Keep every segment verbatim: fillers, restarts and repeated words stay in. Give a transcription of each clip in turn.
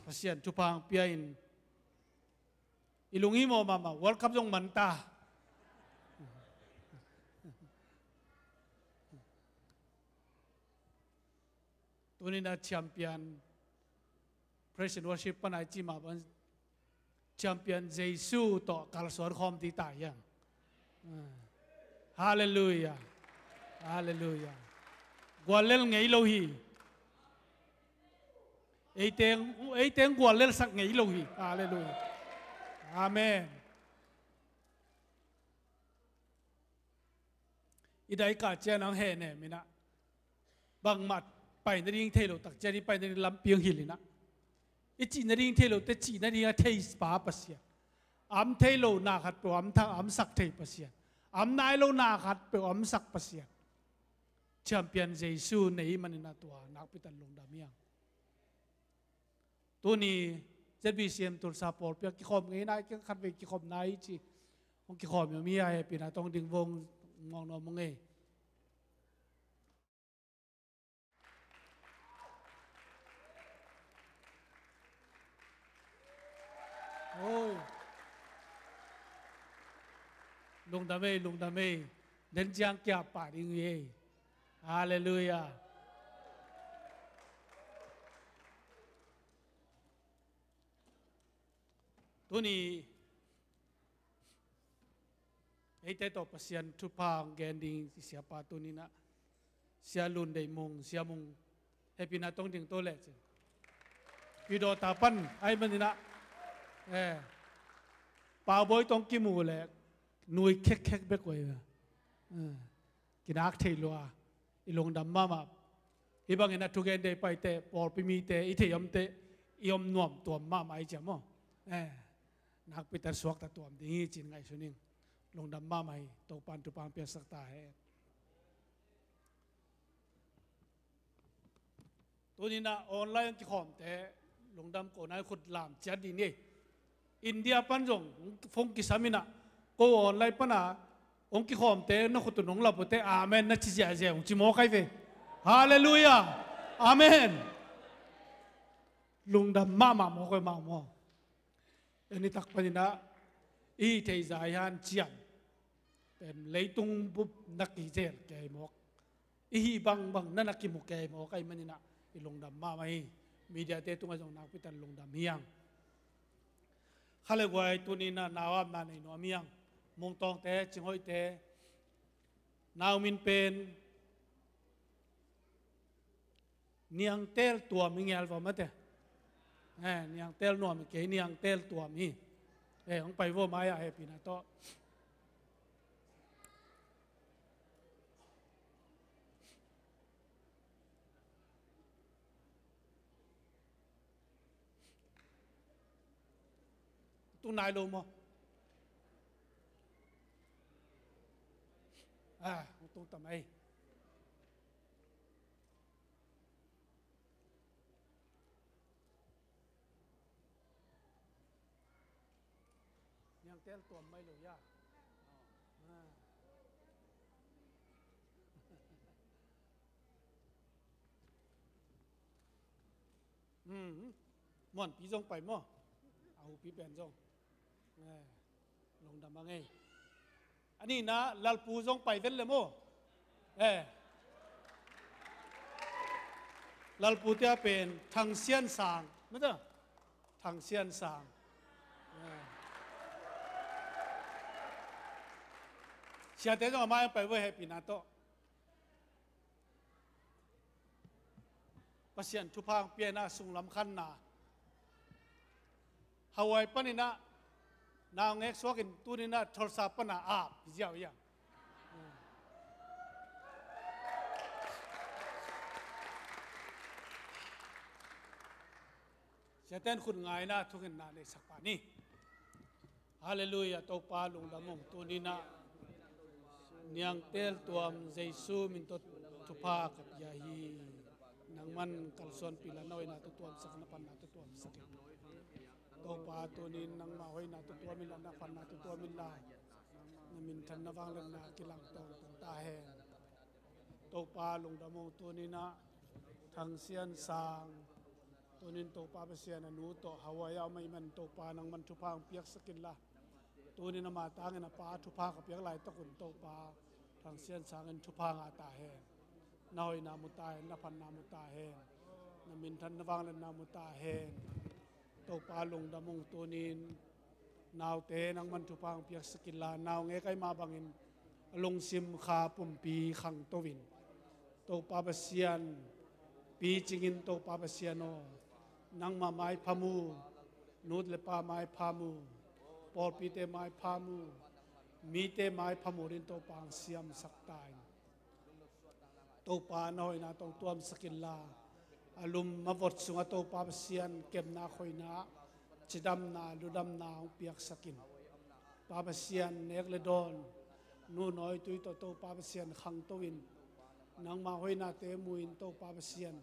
Pasian thupha hong pia in, i lunghimawh mahmah, World Cup zong man ta. Tuni-in a champion, praise and worship pan a i cih mah bang, champion Jesu tawh kalsuan khawm ding ta hiam? Halleluiah. Halleluiah. Guallel ngei lo hi. Eite, eite guallelsak ngei lo hi. Halleluiah. Amen. I dai kah ciang hong hehnem in ah, bangmah pai nading thei lo tak ciang i pai nading lampi hong hilh in ah, i cih nading thei lote cih nading a theipa Pasian, a om thei lo na khat peuh a om thei, a omsak thei Pasian, a om nai lo na khat peuh a omsak Pasian, champion Jesu nei manin ah tua nakpi tak lungdam hi hang. Tuni Z B C M Tulsa pawlpi ah kikhawm ngei nai, khatvei kikhawm nai ci. Hong kikhawm hi om hi a, hehpihna tawh ding vong muang nuam hong ei. Oi. Lungdam ei, lungdam ei. Den ciang kia pah ding hi ei. Halleluiah. Tuni eite tawh Pasian thupha hong gen ding i siapa tuni-in ah Sia Lun Deih Mung, Sia Mung, hehpihna tawh ding to leh cin. Pidawta pan ahih manin ah, eh, Paubawi tawh kimu leh nui khekkhek bek uh hi. Eh. Kinak thei lua, i lungdam mahmah. Hih bangin a thugen deih paite, pawlpi mite, i thei omte, i om nuam tuam mahmah i ciam maw? Eh, nakpi tak suakta tuam ding hi cin ngaihsun ing. Lungdam mahmah hi, Topa'n thupha hong piaksak ta hen. Tuni-in ah online kikhawmte lungdam ko nai, khut lam ciat dih ni. India pan zong phone kisam in ah, ko online pan a hong kikhawmte na khut un hong lap uh teh amen na ci ziahziah hong ci maw kai ve. Halleluiah. Amen. Lungdam mahmah maw, koi mah maw. Ei nitak panin ah i hih theih zah i hanciam pen leitung bup na kizel kei mawk, i hih bangbang na na kimu kei mawk ahih manin ah i lungdam mahmah hi. Mediate tungah zong nakpi tak lungdam hi hang. Kha le guai tuni-in ah nau apna nei nuam hi hang. Mungtawngte, Cinghoihte, nau min pen Niangtel Tuam hi ngial va mate. Eh, Niangtel Nuam hi kei, Niangtel Tuam hi. Eh, hong pai vo mai-ah hehpihna tawh. Tung nai lo maw? Ah, tung tam ei. Niangtel Tuam mai lo ya. Ah. Hmm. Muanpi zong pai maw? A hupi pen zong. Eh, lungdam a ngei. A nihna Lalpu zong pai ven le maw? Eh. Lalpu tia pen Thang Sian Sang. Mata? Thang Sian Sang. Eh. Siate zong a mai pai vo hehpihna tawh. Pasian thupha hong pia in ah sunglam khanna. Hawaii panin ah nau ngek suakin tuni-in ah Tulsa pan a ap hi ziau hiam? Siate'n khut ngai in ah thungetna neihsak pah ni. Halleluiah, Topa lungdam ung. Tuni-in ah Niangtel Tuam Jesu min tawh thupha ka pia hi. Nangman kalsuanpih la, na hoihna tawh tuamsak, na phatna tawh tuamsak in. Topa tuni-in nangmah hoihna tawh tuam inla, na phatna tawh tuam inla, na minthanna vangliatna kilang tawntung ta hen. Topa lungdam ung. Tuni-in ah Thang Sian Sang Tunin Topa Pasian a nu tawh Hawaii a om ahih man Topa nangman thupha hong piaksak inla, tunin ama tangin a pa thupha ka piak laitakun Topa Thang Sian sangin thupha ngah ta hen. Na hoihna mu ta hen, na phatna mu ta hen. Na minthanna vangliatna mu ta hen. Topa lungdam ung. Tunin naute nangman thupha hong piaksak inla, naungek ahih mah bangin a lungsim kha pumpi khangto in, Topa Pasian picingin, Topa Pasian aw, nangma maipha mu, nu le pa maipha mu, pawlpite maipha mu, mite maipha mu dingin Topa hong siamsak ta in. Topa na hoihna tawh hong tuamsak inla, a lum a vot sungah Topa Pasian kepna, khoina, cidamna, ludamna hong piaksak in. Pa Pasian, nek le dawn, nu nawi tui tawh Topa Pasian khangto in, nangma hoihnate mu in Topa Pasian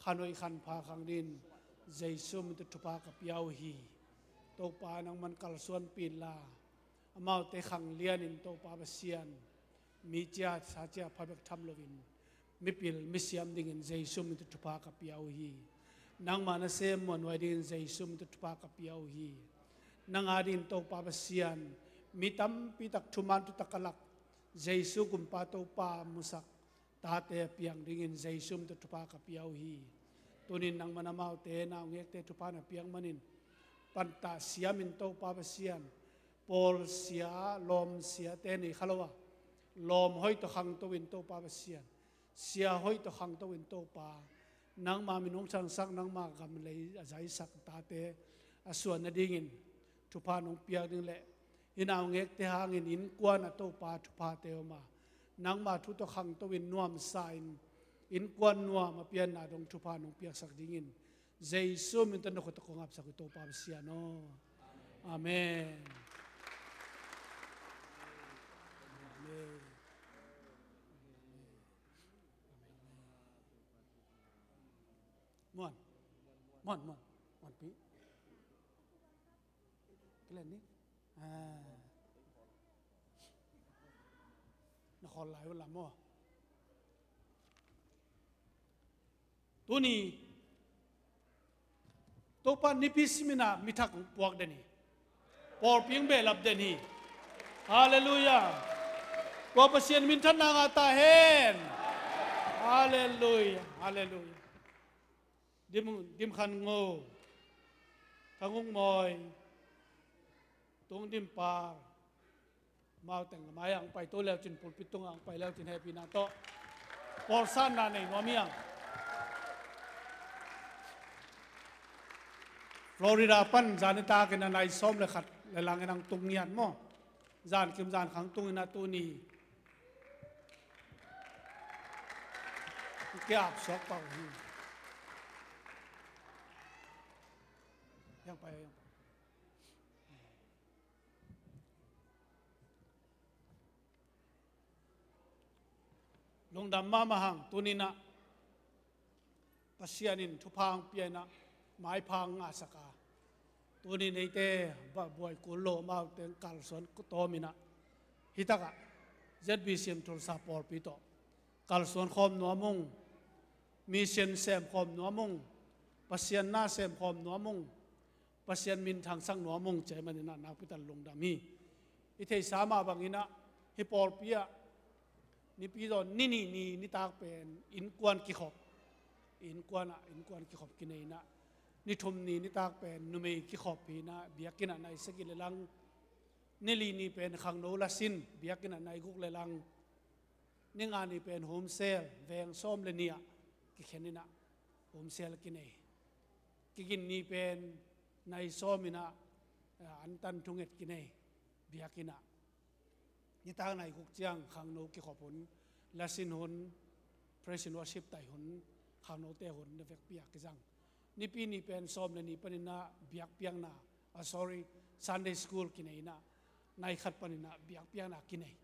khan hoih khan pha khang dingin Jesu min tawh thupha ka pia uh hi. Topa nangman kalsuanpih inla, amaute khang lianin Topa Pasian, mi cia sa cia pha bek tham loin, mipil misiam dingin Jesu min tawh thupha ka pia uh hi. Nangma nasem muanhuai dingin Jesu min tawh thupha ka pia uh hi. Nang a dingin Topa Pasian, mi tampi tak thuman thutak a lak, Jesu Kumpa Topa musak tate a piang dingin Jesu min tawh thupha ka pia uh hi. Tunin nangman amaute naungekte thupha na piak manin, pantah siamin Topa Pasian, pawl sia, lawm siate nei kha lo a, lawm hoih tawh khangto in Topa Pasian, sia hoih tawh khangto in Topa, nangma min hong thangsak, nangma gam lei a zaisak tate a suan nadingin thupha nong piak ding le, hih naungekte hangin innkuan ah Topa thuphate om a, nangma thu tawh khangto in nuamsa in, innkuan nuam a pianna dong thupha nong piaksak dingin Jesu min tawh na khut tawh kong apsak uh hi Topa Pasian aw. Amen. Amen. Muan. Muan, muan. Muan pi. Kila ni. Ah. Na khol lai uh lam aw. Tuni Topa nipi simin ah mi thak hong puak den hi. Pawlpi hong behlap den hi. Halleluiah. Tua Pasian minthanna ngah ta hen. Halleluiah. Halleluiah. Dim, Dim Khan Ngo, Thang Ung Mawi, Tung Dim Par, amau teng a mai-ah hong paito leucin, pulpit tungah hong pai leucin hehpihna tawh pawlsanna nei nuam hi hang. Florida pan zan nitakin a nai sawm le khat le lang in hong tung ngiat maw. Zan kim zan khang tung in a tuni ki-ap suak pah uh hi. Hiang pai, hiang pai. Lungdam mahmah hang. Tuni-in ah Pasian in thupha hong pia in ah maipha hong ngahsak a, tuni-in eite buai kul lo amaute hong kalsuan tawm in ah, hi takah Z B C M Tulsa pawlpi tawh kalsuan khawm nuam ung, mission sem khawm nuam ung, Pasian na sem khawm nuam ung, Pasian min thangsak nuam ung ci ahih manin ah nakpi tak lungdam hi. I theihsa mah bangin ah hih pawlpi ah Nipi zaw ni nih ni nitak pen innkuan kikhop, innkuan ah innkuan kikhop kinei in ah, ni thum ni nitak pen numei kikhop hi in ah, biakinn ah nai sagih le lang, ni li ni pen khangno lasin, biakinn ah nai guk le lang, ni nga ni pen home cell, veng sawm le nih ah kikhen in ah home cell kinei. Kigin ni pen nai sawm in ah, antan thunget kinei, biakinn ah. Nitak nai guk ciang khangno kikhop hun, lasin hun, praise and worship taih hun, khangnote hun na vekpi ah kizang. Nipi ni pen sawm le ni panin ah biakpiakna, ah, sorry, Sunday school kinei in ah, nai khat panin ah biakpiakna kinei.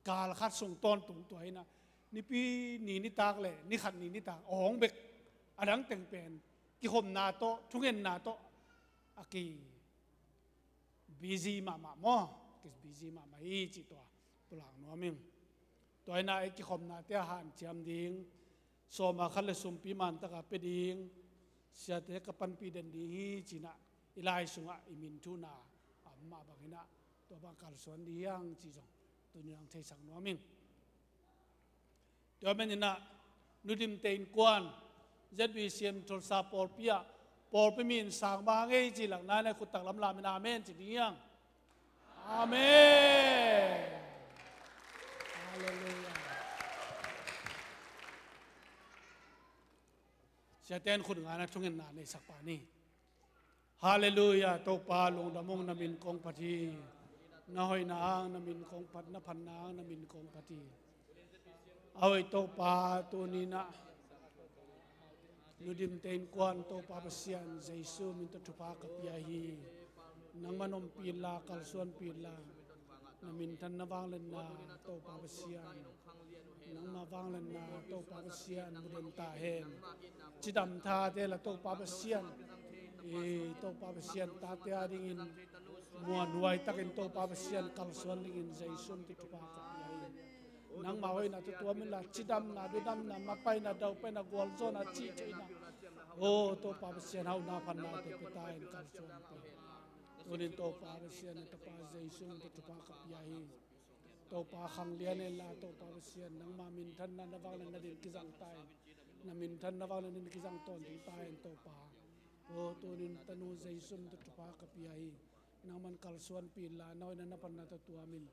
Kal khat sung tawntung tua in ah, nipi ni nitak le ni khat ni nitak awng bek, a dang teng pen kikhopna tawh, thungetna tawh a ki busy mahmah maw, ki busy mahmah hi cih tua pulak nuam ing. Tua in ah ei kikhopnate a hanciam ding, sawma khat le sumpi man taka pia ding, Siate ka panpih den ding hi cinah, i lai sungah i min thuhna a om mah banginah, tua bang kalsuan ding hiang ci zong tuni-in ang theisak nuam ing. Tua maninah Nu Dimte Innkuan, Z B C M Tulsa pawlpi ah pawlpi mi in sang bang ngei ci lakna inah khuttak lamlam in amen ci ding hiang. Amen. Halleluiah. Siate in khut ngai-in a thungetna neihsak pah ni. Halleluiah. Topa lungdam ung, na min kong phat hi. Na hoihna hang na min kong phat, na phatna hang na min kong phat hi. A hoih Topa, tuni inah Nu Dimte Innkuan Topa Pasian, Jesu min tawh thupha ka pia hi. Nangman ompih inla, kalsuanpih inla, na minthanna vangliatna Topa Pasian, nangma vangliatna Topa Pasian mu den ta hen. Cidam thate la Topa Pasian, i Topa Pasian tate a dingin muanhuai takin Topa Pasian kalsuan dingin Jesu min tawh thupha ka pia hi. Nangma hoihna tawh tuam inla, cidamna, dudamna, mapaina, daupaina, gualzawhna, cihtheihna, o Topa Pasian, hauhna, phatna tawh pia ta hen, kalsuan pia. Tunin Topa Pasian, na tapa Jesu min tawh thupha ka pia hi. Topa, khanglian inla Topa Pasian, nangma minthanna, na vangliatna din kizang ta hen. Na minthanna vangliatna din kizang tawntung ta hen Topa. O tunin tanu Jesu min tawh thupha ka pia hi. Nangman kalsuanpih inla, na hoihna na phatna tawh tuam in.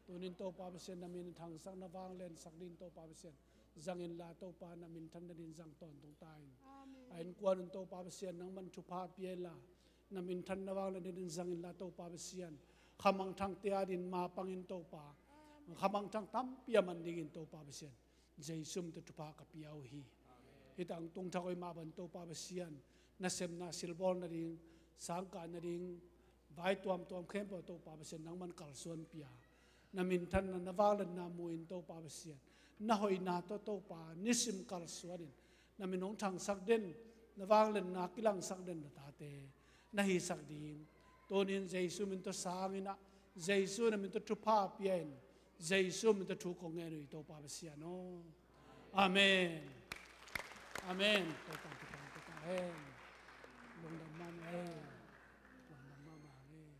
Tunin Topa Pasian, na min thangsak, na vangliansak din Topa Pasian zang inla Topa, na minthanna din zang tawntung ta hen. Amen. A innkuan un Topa Pasian, nangman thupha pia inla, na minthanna vangliatna din zang inla Topa Pasian, khamangthangte a din mapang in Topa. Khamangthang tampi a man dingin Topa Pasian, Jesu min tawh thupha ka pia uh hi. Hih tangtung thak hoih mah bang Topa Pasian, nasepna silbawl nading, sangkah nading, vai tuamtuam khempeuh Topa Pasian, nangman kalsuan pia. Na minthanna, na vangliatna mu in Topa Pasian, na hoihna tawh Topa nisim kalsuan in, na min hong thangsak den, na vangliatna kilangsak den na tate na hisak ding. Tunin Jesu min tawh sang inah, Jesu na min tawh thupha pia in, Jesu min tawh thu kong ngen uh hi Topa Pasian aw. Amen. Amen. Topa thupha pia ta hen. Lungdam mahmah hen. Lungdam mahmah hen.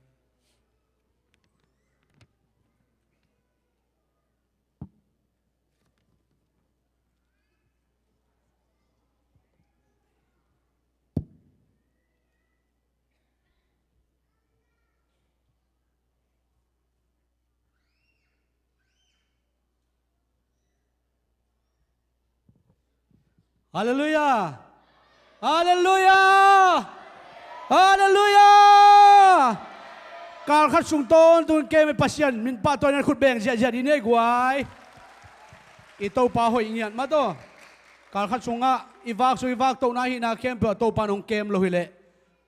Halleluiah. Halleluiah. Halleluiah. Kal khat sung tawntung kem i Pasian min pahtawi nan khut beng ziahziah dih ni ei guai. I Topa hoih ngiat mah tawh. Kal khat sungah i vak sung i vak tohna ahihna khempeuh ah Topa in hong kem lo hileh,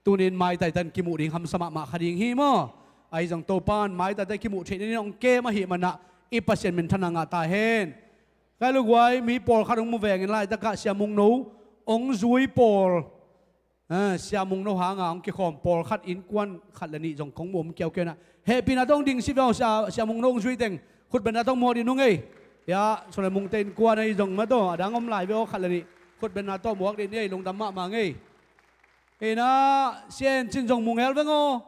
tunin maitaitan kimuh ding hamsa mahmah kha ding hi maw? Ahi zong Topa in maitaitan kimuh theih nadingin hong kem ahih manah i Pasian minthanna ngah ta hen. Kai lo guai, mi pawlkhat hong mu vengin laitakah Sia Mungno hong zui pawl, ah, Sia Mungno hanga hong kikhawm pawlkhat, innkuan khat le nih zong kong mu om kiaukiau inah, hehpihna tawh hong ding si ve aw. Sia, Sia Mungno hong zui teng khutbetna tawh muak dih nung ei. Hiah Sole Mungte innkuan ahi zong mah tawh a dang om lai ve aw, khat le nih khutbetna tawh muak dih ni ei, lungdam mahmah ngei. Inah Sia En Cin zong mu ngel veng aw.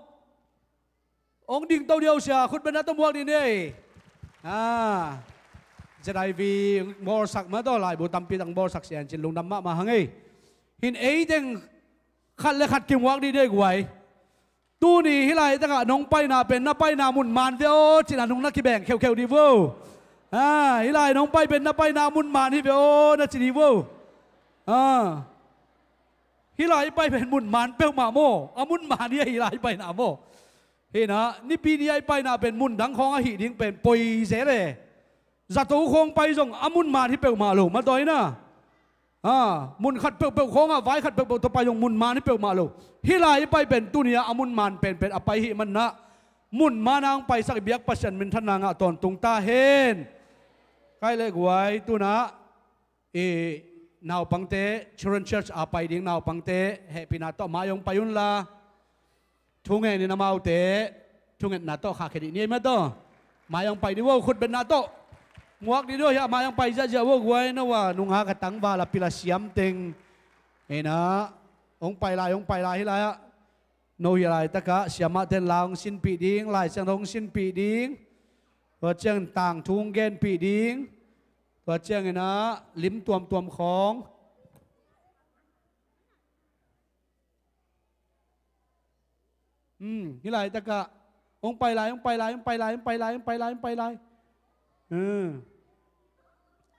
Hong ding to dih aw Sia, khutbetna tawh muak dih ni ei. Ah, Z I V bawlsak mah tawh laibu tampi tak bawlsak Sia En Cin, lungdam mahmah hang ei. Hin ei teng khat le khat kimuak dih ni ei guai. Tuni hih laitakah nong paina pen na paina mun man ve aw cihna nung na kibeng kheukheuh dih vo. Ah, hih lai nong pai pen na paina mun man hi ve aw na ci dih vo. Ah. Hih lai i pai pen mun man peuhmah maw? A mun man hi a hih lai i paina maw? Hinah Nipi ni a i paina pen mun dang khawng ahih ding pen poi zel e. Zato khawng pai zong a mun man hi peuhmah lo, mah tawi na. Ha, mun khat peuhpeuh khawngah vai khat peuhpeuh tawh pai zong mun man hi peuhmah lo. Hih lai i pai pen tuni-ah a mun man penpen a pai hih manah mun man a hong paisak i biak Pasian minthanna ngah tawntung ta hen. Kai le guai, tunah i naupangte, Children Church a pai ding naupangte hehpihna tawh mai hong pai unla, thungenin amaute thungetna tawh khahkhia dih ni ei mah tawh. Mai hong pai dih vo, khutbetna tawh muak dih vo, hiah mai hong pai ziahziah vo guai. No a nungak a tangval a pil a siam teng, hinah Hong pai lai, hong pai lai hih lai-ah. No hih laitakah siamahte in la hong sinpih ding, Lai Siangtho hong sinpih ding. Tua ciangin tangthu hong genpih ding. Tua ciangin ah lim tuamtuam khawng. Hmm, hih laitakah hong pai lai, hong pai lai, hong pai lai, hong pai lai, hong pai lai, hong pai lai. Hmm.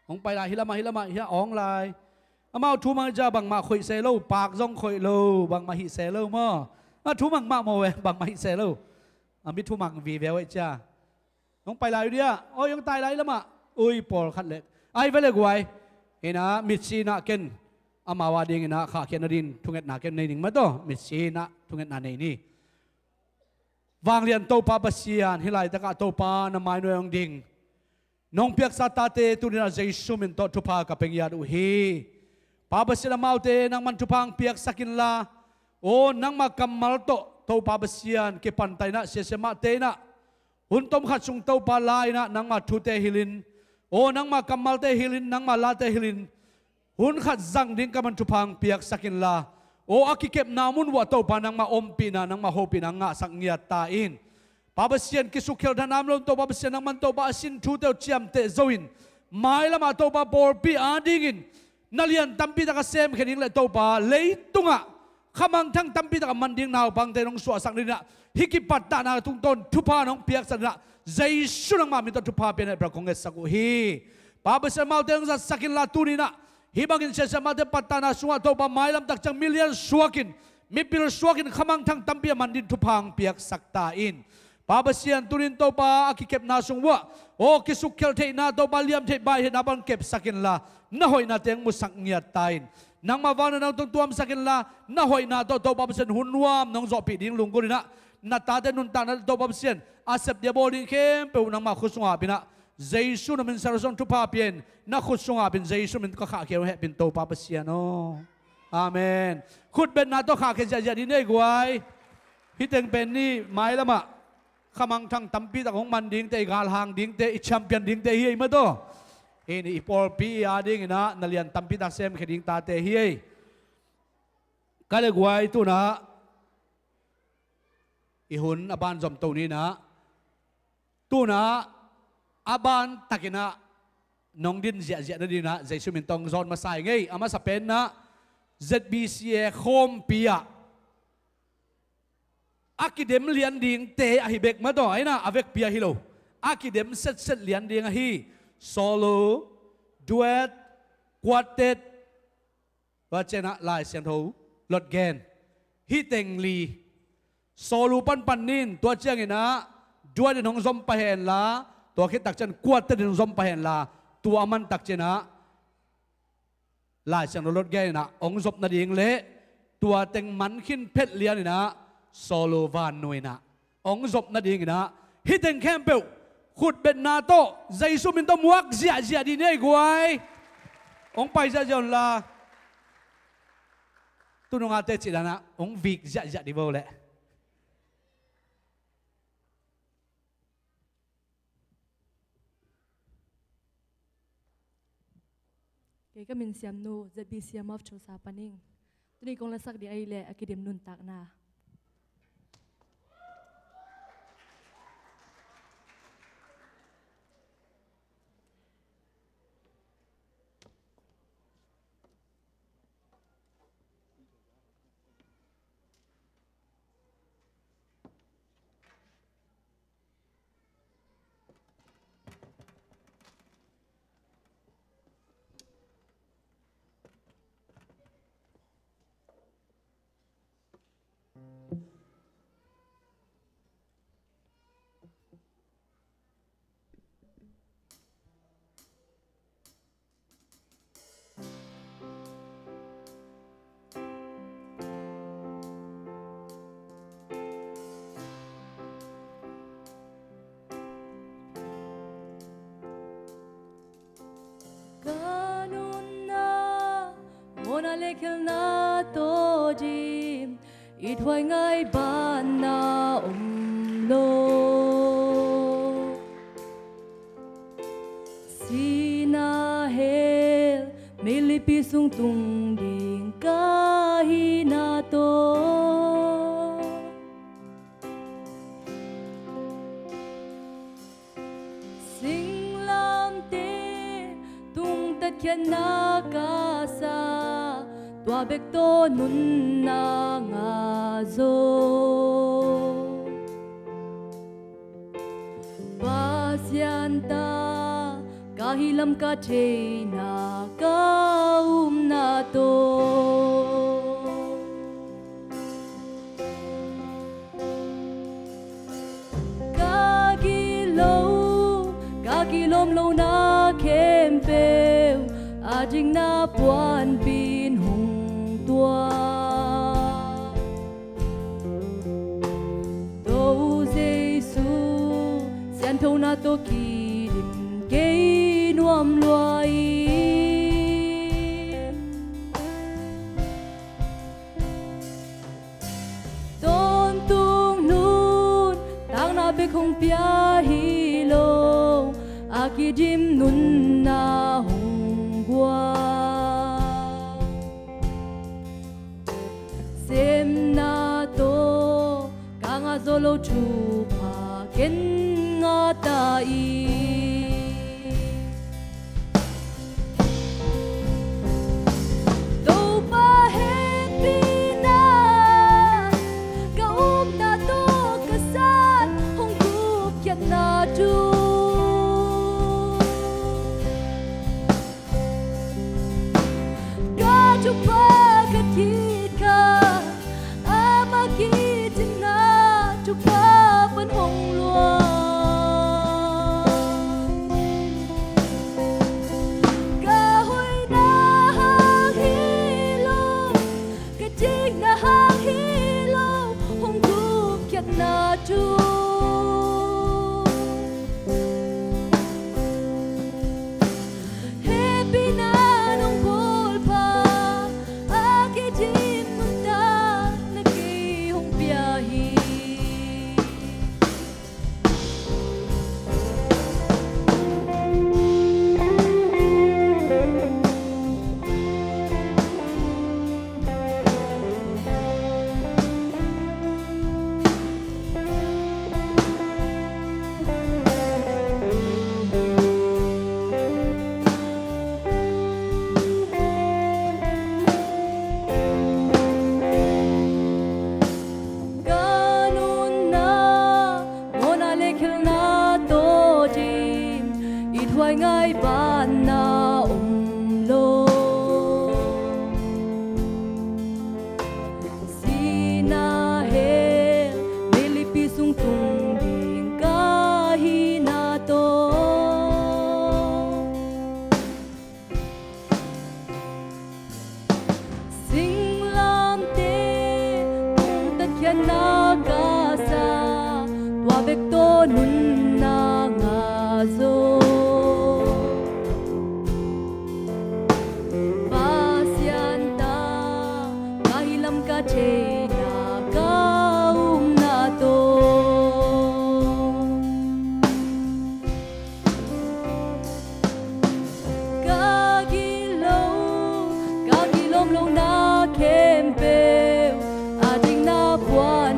Hong pai lai, hih lamah, hih lamah, hih a awng lai. Amau thu mang cia bangmah khoih se lo, paak zong khoih lo, bangmah hih se lo maw. A thu mang mah maw ve, bangmah hih se lo. A mi thu mang vive uh cia. Hong pai lai uh dia, oi, hong tai lai lamah. Ui, pawlkhat le. Ai ve le guai. Inah mitsi inah ken amau a ding inah khahkhiatna ding thungetna ken nei ning mataw. Mitsi inah thungetna nei ni. Vanglian Topa Pasian, hih laitakah Topa na mainuai hong ding nong piaksa tate tuni inah Jesu min tawh thupha ka pe ngiat uh hi. Pa Pasian, amaute nangman thupha hong piaksak inla, aw nangma kammal tawh Topa Pasian kipanta inah siasiamahte inah hun tomkhat sung Topa la inah nangma thute hilhin, aw nangma kammalte hilhin, nangma late hilhin, hun khat zang ding kammal thupha hong piaksak inla, aw a kikepna mun vuah Topa nangma ompihna, nangma hopihna ngahsak ngiat ta in. Pa Pasian, kisukkhial thanem lo in Topa Pasian, nangman Topa a sin thute uh ciamteh zo in, mailamah Topa pawlpi a dingin na lian tampi taka semkhia ding le Topa leitungah khamangthang tampi taka man ding naupangte nong suahsak ding inah, hih kipattahna tungtawn thupha nong piaksak ding inah, Jesu nangma min tawh thupha pian hehpihna kong ngetsak uh hi. Pa Pasian, amaute hong zatsak inla tuni inah, hih bangin siasiamahte pattahna sungah Topa mailam tak ciang milian suakin, mipil suakin khamangthang tampi a man ding thupha hong piaksak ta in. Pa Pasian, tunin Topa a kikepna sung vuah, aw kisukkhial theihna Topa liam theih bai theihna bang kepsak inla, na hoihnate hong musak ngiat ta in. Nangma vangliatna hong tungtuamsak inla, na hoihna tawh Topa Pasian hun nuam nong zawhpih ding lunggulh inah, na tate nuntakna Topa Pasian a sep dia bawl ding khempeuh nangma khut sungah hap inah, Jesu na min salvation thupha pian, na khut sungah hap in Jesu min ka khahkhia hong hehpih in Topa Pasian aw. Amen. Khutbetna tawh khahkhia ziahziah dih ni ei guai. Hih teng pen ni mailamah khamangthang tampi tak hong man dingte, i galhang dingte, i champion dingte hi ei mataw. Hih ni i pawlpi a ding inah na lian tampi tak semkhia ding tate hi ei. Ka le guai, tunah i hun a ban zom to ni inah, tunah a ban tak inah nong din ziahziah nading inah Jesu min tawh hong zawn masa ing ei. A masa pen inah Z B C A khawmpi ah a kidem lian dingte ahi bek mataw, a inah a vekpi ahi lo, a kidem setset lian ding ahi. Solo, duet, quartet, tua ciangin ah Lai Siangtho lotgen. Hih teng li solo panpan ni in, tua ciangin ah duet in hong zom pah henla, tua khit tak ciang quartet in hong zom pah henla, tua a man tak ciangin ah Lai Siangtho lotgen inah hong zop nading le tua teng man khin phet lian inah solo vannu inah hong zop nading inah, hih teng khempeuh khutbetna tawh Jesu min tawh muak ziahziah dih ni ei guai. Hong pai ziahziah unla, tunung a teci dan ah hong vik ziahziah dih vo leh. Kei ka min Siamnu, Z B C A Mawf Chosa pan ing. Tuni kong lasak ding ahih leh a kidim nuntakna. Ka nunna mawhna le khialhna tawh dim, ithuai ngai banna om lo. Sihna hell meilipi sung tung ding ka hihna tawh. Singlamteh tungtat khiatna ka sa, tua bek tawh nunna ngah zaw. Pasian ta ka hih lam ka theihna ka upna tawh, ka gilo, ka kilawm lohna khempeuh a dikna puanpin hong tuak. Topa Jesu sianthona tawh kidim kei nuam lua in, tawntung nuntakna bek hong pia hi lo, a kidim nunna hong guan. Semna tawh ka ngah zo lo thupha ken ngah ta hi. Topa hehpihna, ka upna tawh ka san hong gupkhiatna thu, ka thupha ka kit kha, ama kidimna thupha pan hong luang. Ka hoihna hang hi lo, ka dikna hang hi lo, hong gupkhiatna thu, hehpihna nong bawl pha, a kidim nuntakna kei hong pia hi. Ka nunna mawhna le khelhna tawh dim, i thuai ngai banna om lo. Sihna hell meilipi sung tung ding ka hihna tawh, singlamteh tungtat khiatna ka sa, tua bek tawh nunna ngah zaw. Pasian ta ka hih lam ka theihna ka upna tawh, ka gilo, ka kilawm lohna khempeuh a dikna puan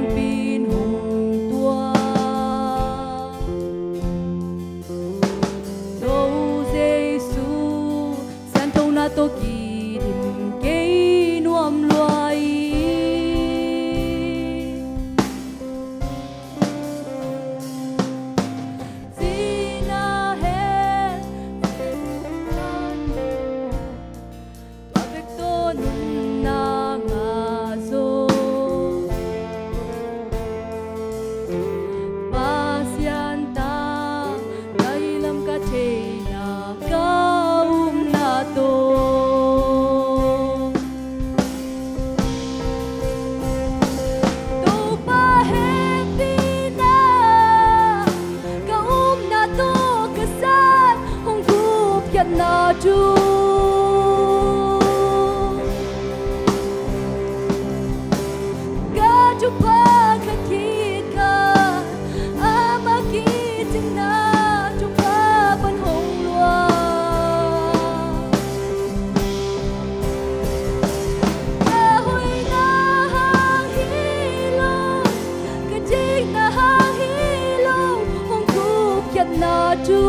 na tu.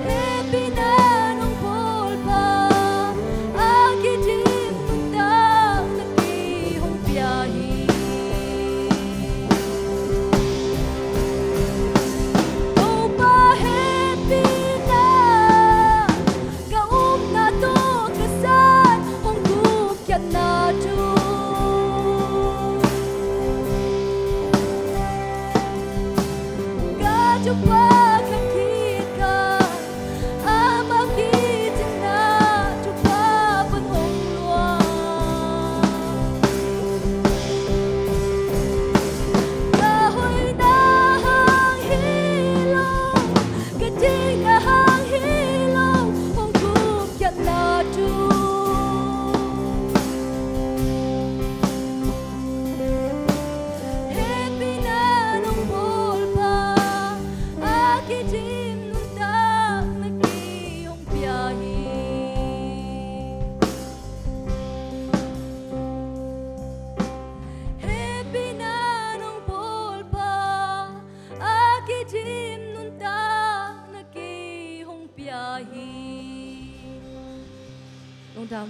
Hehpihna nong bawl pha a kidim nuntakna kei hong pia hi. Topa hehpihna ka upna tawh ka zat hong gupkhiatna thu. Ka thupha khat khit khat, ama kicinna thupha pan hong luang. Ka hoihna hang hi lo, ka dikna hang hi lo, hong gupkhiatna thu. Hehpihna nong bawl pha a kidim nuntakna kei hong pia hi. Hehpihna nong bawl pha a kidim nuntakna kei hong pia hi. Lungdam.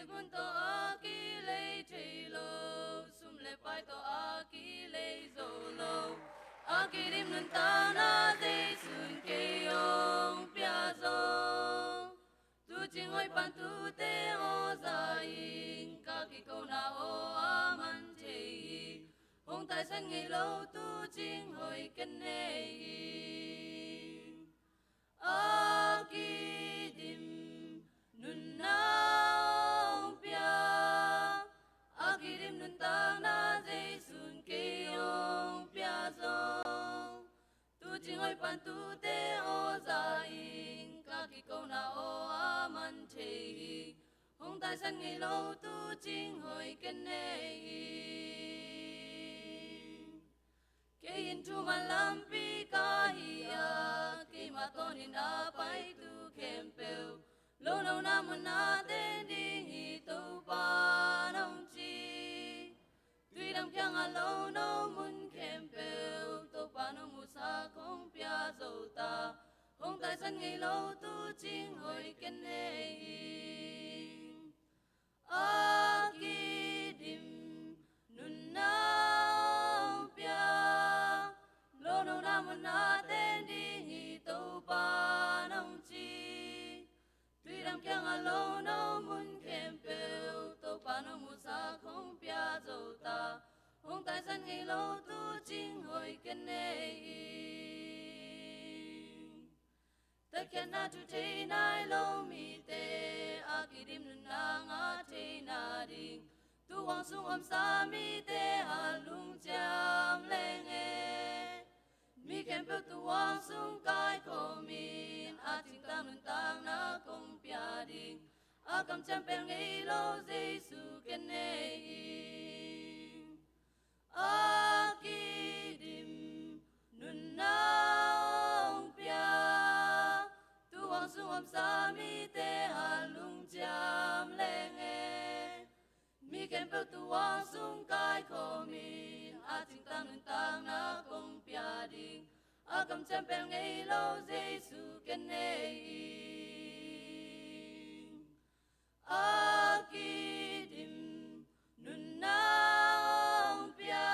Gun tawh a kilei thei lo, sum le pai tawh a kilei zo lo, a kidim nuntakna Jesu'n kei hong pia zo. Tuucing hoih pan tuute aw za ing, ka kikona aw a man thei hi. Hong taisan ngei lo tuucing hoih ken nei ing. A kidim nunna hong pia, a kidim nuntakna Jesu'n kei hong pia zo. Tuucing hoih pan tuute aw za ing, ka kikona aw a man thei hi. Hong taisan ngei lo tuucing hoih ken nei ing. Kei in thuman lampi ka hi a, keima tawnin a paitu khempeuh, lonona mun ah teng ding hi Topa'n hong ci. Tuidam kiangah lono mun khempeuh, Topa'n hong musak hong pia zo ta, hong taisan ngei lo tuucing hoih ken nei ing. A kidim nunna hong pia, lonona mun ah teng ding hi Topa'n hong ci. Tuidam kiangah lono mun khempeuh, Topa'n hong musak hong pia zo ta, hong taisan ngei lo tuucing hoih ken nei ing. Tatkhiatna thu thei nai lo mite, a kidim nunna ngah theihna ding, tuuhuang sung omsa mite a lungciam leng e. Mi khempeuh tuuhuang sung kaikhawmin, a cingtak nuntakna kong pia ding, a kamciam pelh ngei lo Jesu ken nei ing. A kidim nunna hong pia, tuuhuang sung omsa mite a lungciam leng e. Mi khempeuh tuuhuang sung kaikhawmin, a cingtak nuntakna kong pia ding, a kamciam pelh ngei lo Jesu ken nei ing. A kidim nunna hong pia.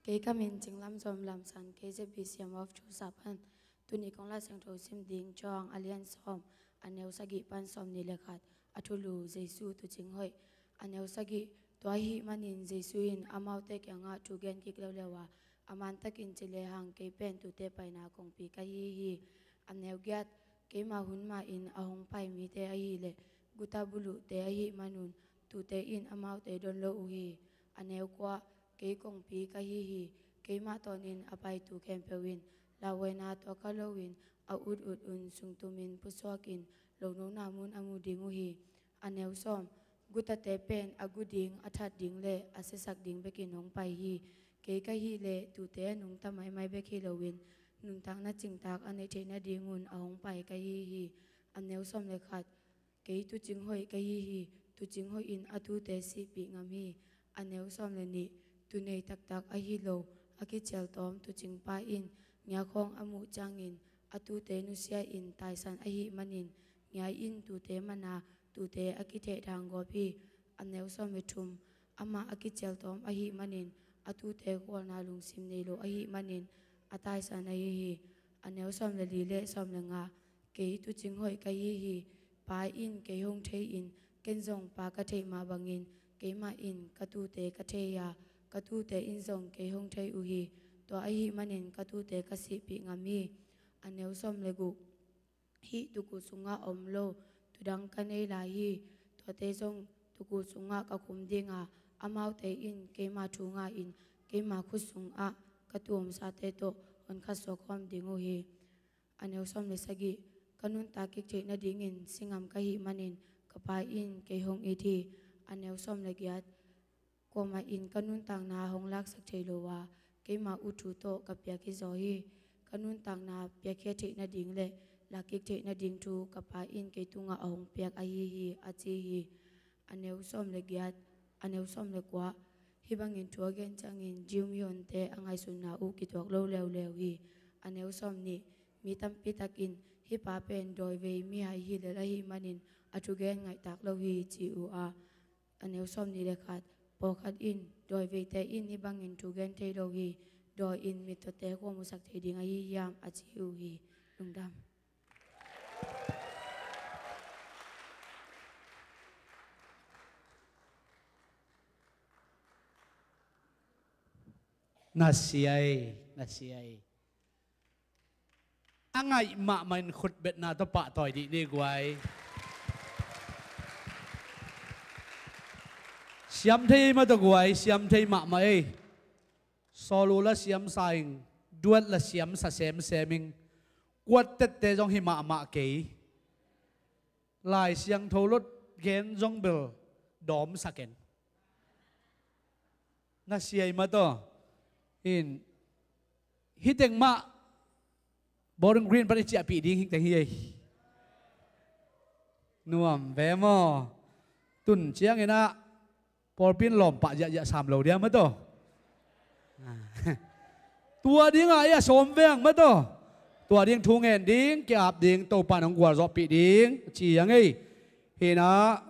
Kei ka min Cing Lam Zom Lam San, K Z B C M of Tulsa pan. Tuni kong Lai Siangtho sim ding John a lian sawm, a neu sagih pan sawmnih le khat. A thulu: Jesu tuucing hoih. A neu sagih: Tua ahih manin Jesu in amaute kiangah thu gen kik leuleu a, a mantakin ci lehang, kei pen tuute paina kongpi ka hi hi. A neu giat: Keima hun mah in a hong pai mite ahih leh guta buluhte ahih manun, tuute in amaute don lo uh hi. A neu kua: Kei kongpi ka hi hi. Keimah tawnin a paitu khempeuh in lauhuaina tuak kha loin, a ut ut un sungtumin pusuakin lonona mun a mu ding uh hi. A neu sawm: Gutate pen a gu ding, a that ding le a siasak ding bekin hong pai hi. Kei ka hih leh tuute a nungta maimai bek hi loin, nuntakna cingtak a neih theih nadingun a hong pai ka hi hi. A neu sawm le khat: Kei tuucing hoih ka hi hi. Tuucing hoih in a tuute sihpih ngam hi. A neu sawm le nih: Tuunei taktak ahi lo, a kicialtawm tuucingpa in ngiakhawng a muh ciangin a tuute nusia-in taisan ahih manin, ngia in tuute man a, tuute a kithehthang gawp hi. A neu sawm le thum: Amah a kicialtawm ahih manin, a tuute khualna lungsim nei lo ahih manin, a taisan ahi hi. A neu sawm le li le sawm le nga: Kei tuucing hoih ka hi hi. Pa in kei hong thei-in, ken zong Pa ka theih mah bangin, keimah in ka tuute ka thei a, ka tuute in zong kei hong thei uh hi. Tua ahih manin ka tuute ka sihpih ngam hi. A neu sawm le guk: Hih tuukuh sungah om lo tuudang ka nei lai hi. Tuate zong tuukuh sungah ka khum ding a, amaute in keima thu nga-in, keima khut sungah ka tuu omsate tawh hong khat suak khawm ding uh hi. A neu sawm le sagih: Ka nuntak kik theih nadingin si ngam ka hih manin, ka Pa in kei hong it hi. A neu sawm le giat: Kuamah in ka nuntakna hong laksak thei lo a, keima ut thu tawh ka piak hi zaw hi. Ka nuntakna piakhia theih nading le lakik theih nading thu ka Pa in kei tungah a hong piak ahi hi, a ci hi. A neu sawm le giat, a neu sawm le kua. Hih bangin thu a gen ciangin Jew mihonte a ngaihsutna uh kituak lo leuleu hi. A neu sawm nih. Mi tampi takin hih pa pen dawivei mihai hi lel ahih manin a thugen ngaihtak lo hi ci uh a, a neu sawm nih le khat. Pawlkhat in, dawiveite in hih bangin thu gen thei lo hi, dawi in mittawte kua musak thei ding ahi hiam, a ci uh hi. Lungdam. Na siai, na siai. A ngaih mahmah in khutbetna tawh pahtawi dih ni guai. Siam thei ei mah tawh guai, siam thei mahmah ei. Sawl uh la siam sa ing, duet la siam sa semsem ing. Kuat tette zong hi mahmah kei. Lai Siangtho lot gen zong bel dawmsak en. Na siai mah tawh. In, hih teng mah Bowling Green pan i ciahpih ding hih teng hi ei. Nuam ve maw? Tun ciangin ah pawlpi in lawmpah ziahziah sam lo dia mah tawh. Tua dingah ei a sawm veng mah tawh. Tua ding thu ngen ding, ki-ap ding, Topa in hong gualzawhpih ding ci a ngei. Hinah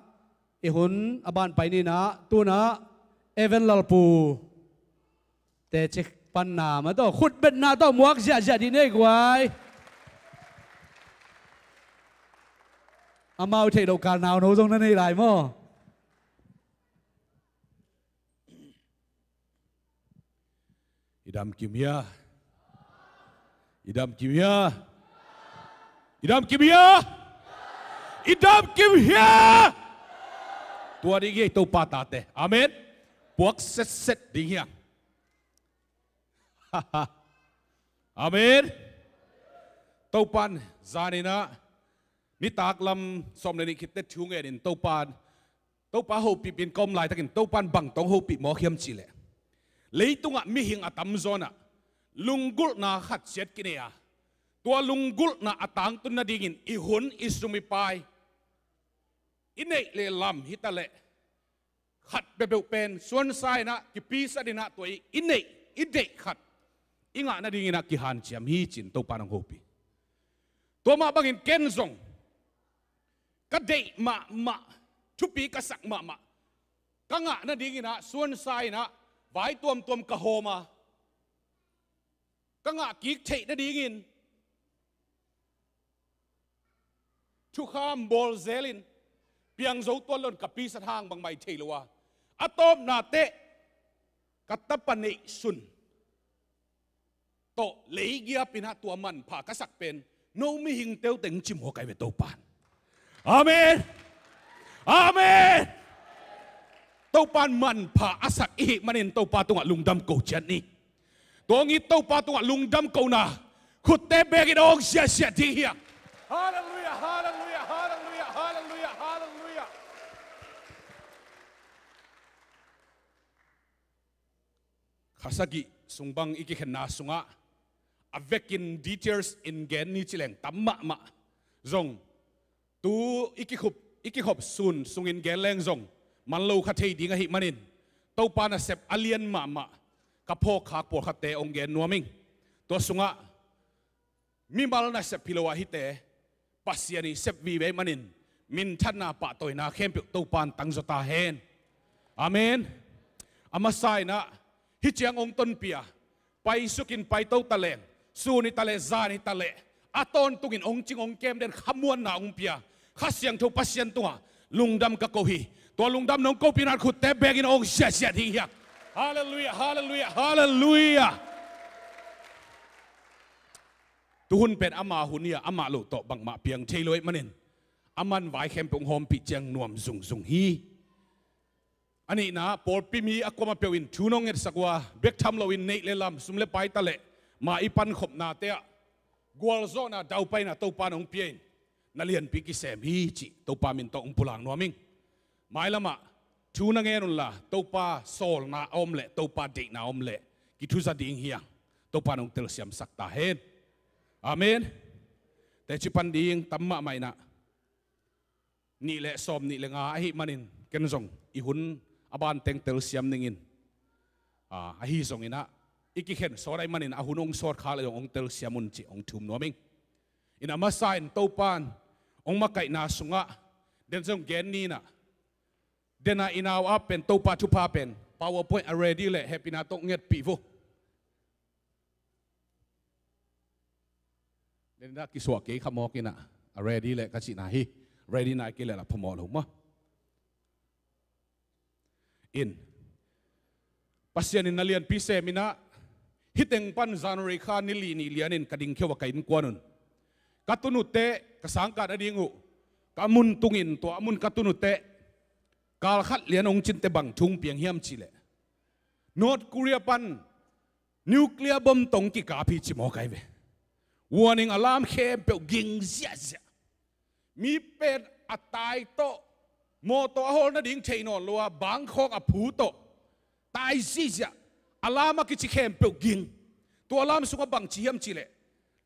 i hun a ban pai ninah tunah Evan Lalpu te cek panna mah tawh, khutbetna tawh muak ziahziah dih nei guai. Amau theih loh kal nauno zong na nei lai maw? I dam kim hia? I dam kim hia? I dam kim hia? I dam kim hia? Tua ding hi ei Topa tate. Amen. Puak setset ding hia? Amen. Topa in zaninah nitak lam sawm le nih khitte thu ngenin Topa in Topa hopih in ka om laitakin Topa in bang tawh hong hopih mawk hiam cihleh, leitungah mihing a tamzaw inah lunggulhna khat ciat kinei a, tua lunggulhna a tangtun nadingin i hun, i sum, i pai, i neih le lam hitaleh khat peuhpeuh pen suansa inah kipisan inah tua i, i neih, i deih khat i ngah nadinginah kihanciam hi ci-in Topa in hong hopih. Tua mah bangin ken zong ka deih mahmah, thupi ka sak mahmah ka ngah nadinginah suansa inah vai tuamtuam ka hawm a, ka ngah kik theih nadingin thukham bawl zelin piangzo tuan loin ka pisan hang bangmah i thei lo a, a tawpna teh ka tapa neihsun tawh leigiap inah tua manpha ka sak pen no mihing teuteng cimawh kai ve Topa in. Amen. Amen. Topa in manpha a sak i hih manin Topa tungah lungdam ko ciat ni. Tua hong it Topa tungah lungdam kona khutte bekin awng siahsiah ding hia? Halleluiah, halleluiah, halleluiah, halleluiah, halleluiah. Kha sagih sung bang i kikhenna sungah a vekin details in gen ni cileng tam mahmah zong, tu i kikhop, i kikhop sun sungin gen leng zong man lo kha thei ding ahih manin Topa nasep a lian mahmah ka phawkkhak pawlkhatte hong gen nuam ing. Tua sungah mimal nasep hi lo a hite Pasian i sep vive ahih manin minthanna pahtawina khempeuh Topa in tangzaw ta hen. Amen. A masa inah hih ciang hong tonpih a, paisukin paito taleng, sun hi taleh, zan hi taleh, a tawntungin hong cing hong kem den khamuanna hong pia Kha Siangtho Pasian tungah lungdam ka ko hi. Tua lungdam nong kopih nat khutte bekin awng siahsiah ding hia? Halleluiah, halleluiah, halleluiah. Tuhun pen ama hun hi a, amah loh tawh bangmah piang thei lo ahih manin a man vai khempeuh hong hawmpih ciang nuam zungzung hi. A nihna, pawlpi mi a kuamah peuh in thu nong ngetsak uh a, bek tham loin neih le lam, sum le pai taleh ma i pankhopnate ah gualzawhna, daupaina Topa in hong pia in na lianpi kisem hi cih Topa min tawh hong pulak nuam ing. Mailamah thu na ngen unla, Topa sawlna a om leh, Topa deihna a om leh kithuza ding hi hang. Topa in hong telsiamsak ta hen. Amen. Teci pan ding tam mahmah in ah, nih le sawm nih le nga ahih manin ken zong i hun a ban teng telsiam ning in, ah, ahi zongin ah i kikhen sawt ahih manin a hun hong sawt khak le zong hong telsiam un ci hong thum nuam ing. In a masa in Topa in hong makaihna sungah den zong gen ni in ah, den a i nau ap pen Topa thupha pen PowerPoint a ready le hehpihna tawh ngetpih vo. Den a kisuah kei kha mawk in ah, a ready le ka cihna hi. Ready nai kei le la phamawh lo maw? In, Pasian in na lianpi sem in ah, hih teng pan January kha ni li ni lian in ka dingkhia uh a ka innkuan un ka tun uh teh, ka sangkah nading uh ka mun tungin tua a mun ka tun uh teh, kal khat lian hong cin teh bang thu hong piang hiam cih leh, North Korea pan nuclear bomb tawh hong kikap hi ci mawk ai ve. Warning alarm khempeuh ging ziahziah. Mi pen a tai tawh, mawtaw a hawl nading thei nawn lo a, Bangkok a phu tawh tai ziahziah. Alarm a kici khempeuh ging. Tua alarm sungah bang ci hiam cih leh,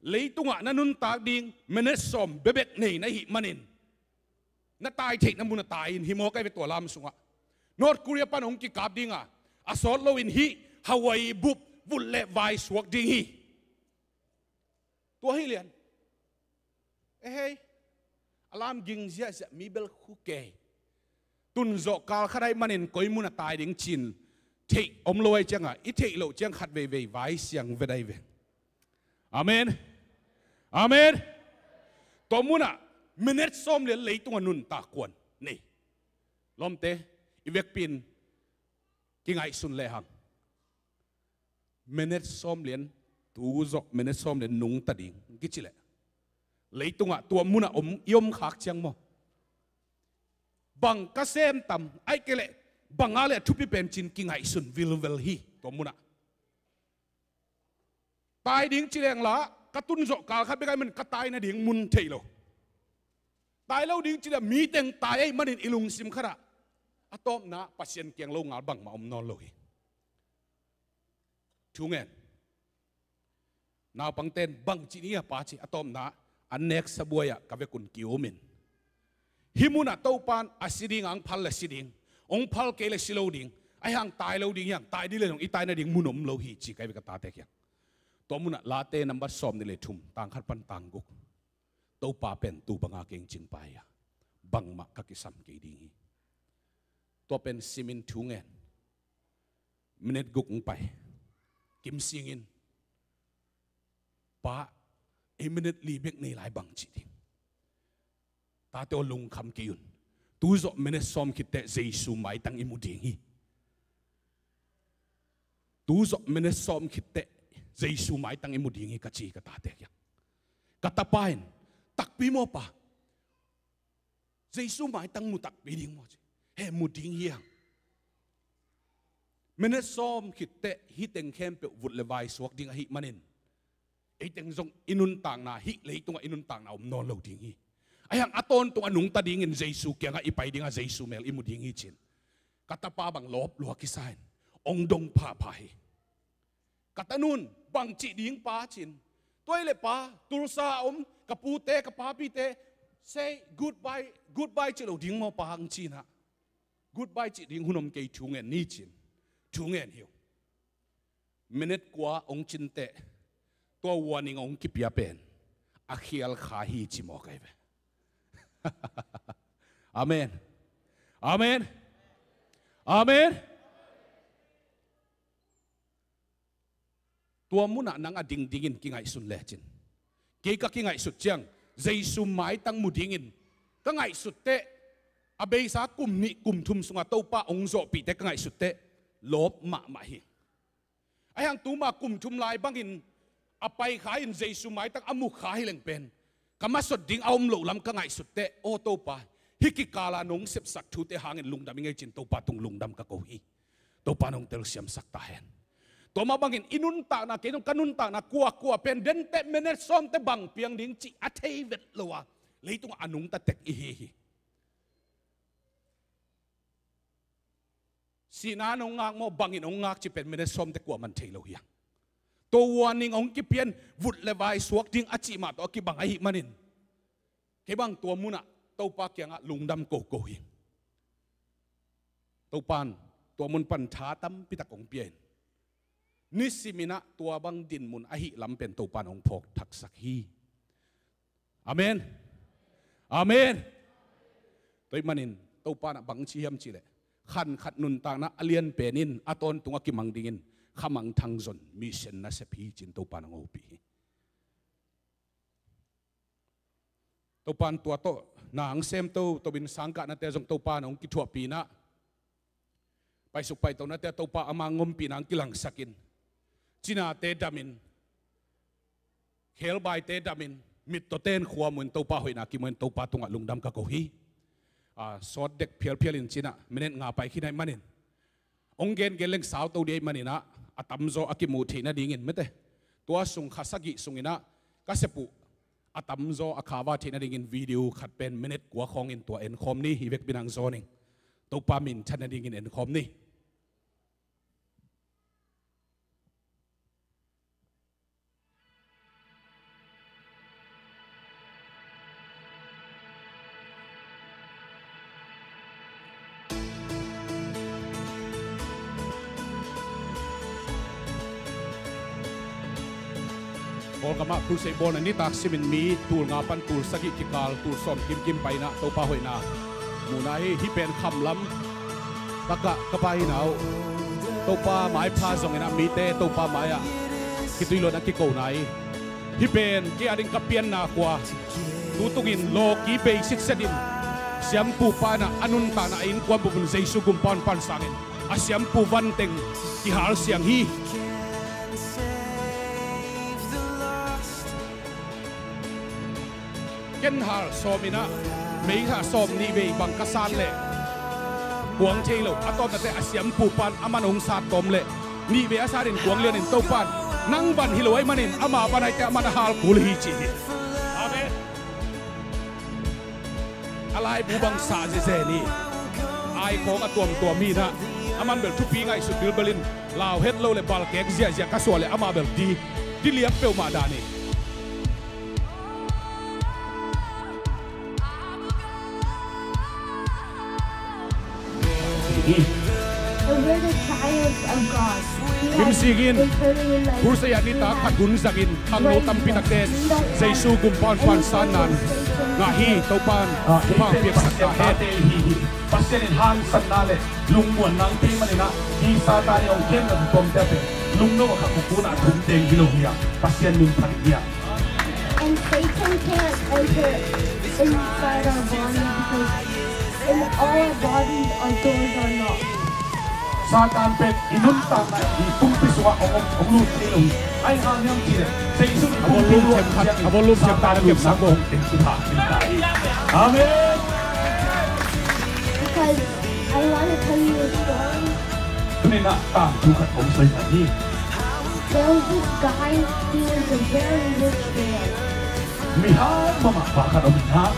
leitungah na nuntak ding minute sawm bekbek nei na hih manin na tai theihna mun ah tai in hi mawk ai ve tua alarm sungah. North Korea pan hong kikap ding a, a sawt loin hih Hawaii bup vut le vai suak ding hi. Tua hi lian. Ehei, alarm ging ziahziah, mi bel khu kei. Tun zawh kal khat ahih manin koi mun ah tai ding cih theih om lo ahih ciangah, i theih loh ciang khat veivei vai siang vet ai ve. Amen. Amen. Tua mun ah minute sawm lian leitungah nuntak kuan nei. Lawmte, i vekpi in kingaihsun lehang, minute sawm lian, tu zawh minute sawm lian nungta ding kici leh, leitungah tua mun ah om, i om khak ciang maw, bang ka sem tam, ahih kei leh bang a leh thupi pen cih kingaihsun vilvel hi. Tua mun ah tai ding ci leng la, ka tun zawh kal khat bek ahih manin ka tai nading mun thei lo. Tai lo ding ci leh mi teng tai ahih manin i lungsim khat ah, a tawpna Pasian kiang lo ngal bangmah om nawn lo hi. Thu ngen. Naupangte'n bang ci ni a pa ci, a tawpna an nek sabuai ah ka vekun ki-um in, hih mun ah Topa'n a si ding a hong phal le si ding, hong phal kei le si lo ding, ahih hang tai lo ding hi hang, tai ding le zong i tai nading mun om lo hi ci ka hi ve ka tate kiang. Tua mun ah Late nambat sawm nih le thum, tang khat pan tang guk. Topa pen tu banga keng cingpa hi a, bangmah ka kisam kei ding hi. Tua pen simin thu ngen. Minute guk hong pai. Kim singin, Pa, ei minute li bek nei lai bang ci ding. Tate aw, lungkham kei un. Tu zawh minute sawm khit teh Jesu maitang i mu ding hi. Tu zawh minute sawm khit teh Jesu maitang i mu ding hi ka ci ka tate kiang. Ka tapa in, takpi maw pa, Jesu maitang mu takpi ding maw ci. He, mu ding hi hang. Minute sawm khit teh hih teng khempeuh vut le vai suak ding ahih manin, ei teng zong i nuntakna, hih leitungah i nuntakna om nawn lo ding hi. Ahih hang a tawntung a nungta dingin Jesu kiangah i pai ding a, Jesu mel i mu ding hi ci-in ka tapa bang lawp lua kisa in, hong dong phapha hi. Ka tanu'n, bang cih ding pa ci-in, tua hi leh pa, Tulsa a om ka pute ka papite, say goodbye, goodbye ci lo ding maw pa, hong ci-in ah, goodbye cih ding hun om kei, thu ngen ni ci-in thu ngen hi uh. Minute kua hong cin teh tua warning hong kipia pen a khial kha hi ci mawk ai ve. Amen. Amen. Amen. Tua munah nang a dingdingin kingaihsun lecin, kei ka kingaihsut ciang Jesu maitang mu dingin ka ngaihsut teh, a beisa kum nih kum thum sungah Topa hong zawhpih teh ka ngaihsut teh lawp mahmah hi. Ahi hang tuma kum thum lai bangin a pai kha in Jesu maitang a mu kha hi leng pen, ka masot ding a om loh lam ka ngaihsut teh, aw Topa, hih kikala nong sepsak thute hangin lungdam ing ei cin Topa tung lungdam ka ko hi. Topa nong telsiamsak ta hen. Tua mah bangin i nuntakna, kei nong ka nuntakna kuakua pen den teh minute sawm teh bang piang ding cih a thei vet lo a, leitungah a nungta tek i hi hi. Sihna nong ngak maw, bangin hong ngak cih pen minute sawm teh kuaman thei lo hi hang. Tua warning hong kipia in vut le vai suak ding a cih mah tawh a kibang ahih manin, Kei bang tua munah Topa kiangah lungdam koko hi. Topan tua mun pan tha tampitak hong pia in, nisiminah tua bang dinmun ahih lam pen Topan hong phawk thaksak hi. Amen. Amen. Tua ahih manin Topan ah bang ci hiam cihleh, khan khat nuntakna a lianpen in a tawntung a kimang dingin khamangthang zon mission nasep hi ci-in Topan hong hopih hi. Topan tua tawh na hong semto, tobin sangkahnate zong Topan hong kithuahpih inah, paisuk paitohnate Topa ama ngompihna hong kilangsakin, cinate damin, khelbaite damin, mittawte in khuamun, Topa hoihna kimun, Topa tungah lungdam ka ko hi. A, sawt dek phialphial in cinah minute nga pai khin ahih manin, hong gengen leng sauto dih ahih maninah, a tamzaw a kimuh theih nadingin mete, tua sung kha sagih sunginah ka sep uh a tamzaw a cover theih nadingin video khat pen minute kua khawngin tua enkhawm ni. Hih vekpi-in hong zawn ing. Topa minthan nadingin enkhawm ni. Kawlgamah crusade bawlna nitak simin mi tul nga pan tul sagih kikal, tul sawm kimkim pai inah Topa hoihna muhna hi. Hih pen khamlam takah ka pai inah uh, Topa maipha zonginah mite Topa mai-ah kitui luatna kikona hi. Hih pen kei a ding ka pianna khua, tutungin lawki bei sitset in, siampu pa inah a nuntakna a innkuan bupun Jesu gumpa hong pan sangin a siampu vanteng kihal siang hi. Ken hal sawm inah, mei hal sawm nih vei bang ka sat leh kuang thei lo. A tawpnate a siampu pan aman hong sat tawm leh nih vei a satin kuang lianin Topan nang van hi lo ahih manin ama van aite aman a hal kul hi ci hi. Amen. A laibu bang sah zeze ni. Ai khawng a tuamtuam hi inah, aman bel thupi ngaihsut bilbel in, lau het lo le balkek ziahziah ka suah le amah bel di, di liam peuhmah dah ni. The word of triumph of God. Kim Sik in crusade ah nitak khat hun zangin khangno tampi takte Jesu gumpa hong pan sanna ngah hi. Topan thupha piaksak ta hen. Pasian in hangsanna le lungmuanna hong pia maninah, hi Satan in hong khemna tuamte a pen lungno a kha kukun ah thum teng hi lo hi a, Pasian min phat hi a. And Satan can't enter inside our body because in all our bodies our doors are locked. Satan pen i nuntakna i pumpi sungah hong, hong lut thei lo hi. Ai hang hiam cihleh Jesu in a volume themkhat, a volume themkhat a kepsak bo. Amen. Because I want to tell you a story. Tuni-in ah tangthu khat hong soi ta hi. There was this guy, he was a very rich man. Mihau mahmah pa khat om in ah.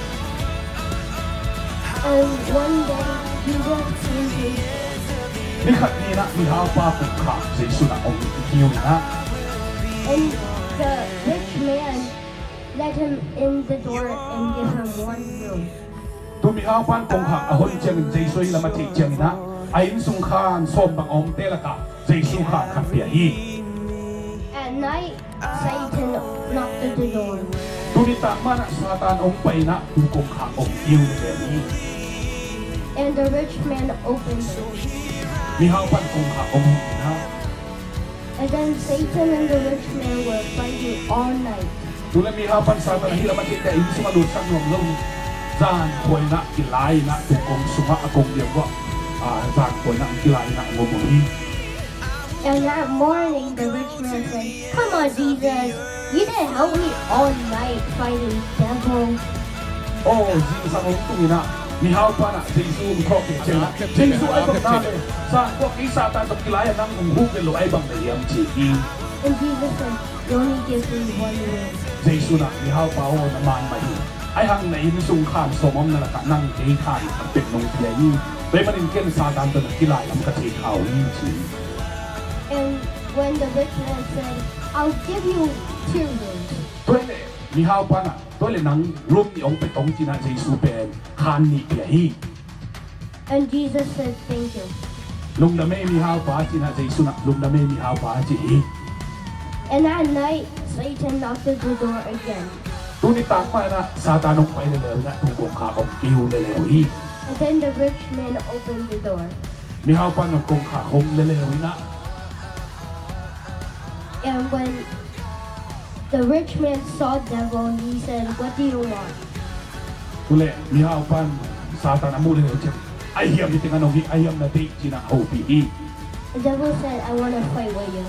And one day he walked in his Ni khat ni-in ah mihaupa kongkhak Jesu in ah hong kiu in ah. And the rich man let him in the door and give him one room. Tua mihaupa in kongkhak a hon ciangin Jesu ahih lam a theih ciangin ah, a innsung khan sawm bang a omte lakah Jesu khan khat pia hi. At night, Satan knocked at the door. Tuni tak manah Satan hong pai in ah tua kongkhak hong kiu hi. And the rich man opened it. Mihaupa in kongkhak hong hon in ah. And then Satan and the rich man were fighting all night. Tu le mihaupa in Satan ahih lam a theihte innsung a lutsak nuam lo hi. Zan khuaina kilai in ah tua kong sungah a kong liam uah, ah, zan khuaina kilai in ah a ngom uh hi. And that morning the rich man said, "Come on, Jesus, you didn't help me all night fighting devils." Aw, zingsang hong tung in ah mihaupa in ah Jesu hong khawk ciangin ah, Jesu, ai bang na le, zan khuak kei Satan tawh kilai a nang hong huk vet lo ai bang na hiam ci hi. And Jesus said, "You only give me one room." Jesu in ah, mihaupa aw, na man mah hi. Ai hang na innsung khan sawm omna lakah nang kei khan khat pen nong pia hi. Tua ahih manin ken Satan tawh na kilai lam ka thei kha uh hi ci hi. And when the rich man said, "I'll give you two rooms." Tua hi leh mihaupa in ah, Tua leh nang room nih hong pia tong ci-in ah Jesu pen khan nih pia hi. And Jesus said, "Thank you." Lungdam ei mihaupa ci-in ah Jesu in ah lungdam ei mihaupa ci hi. And that night, Satan knocked at the door again. Tu nitak mah in ah Satan hong pai leuleu in ah tu kongkhak hong kiu leuleu hi. And then the rich man opened the door. Mihaupa in ah kongkhak hong leuleu in ah. And when the rich man saw devil, he said, "What do you want?" Tu leh mihaupa in Satan a muh leuleu ciang, "A hiam hi teng a nong hi, a hiam na deih?" ci-in ah hopih hi. The devil said, "I want to fight with you."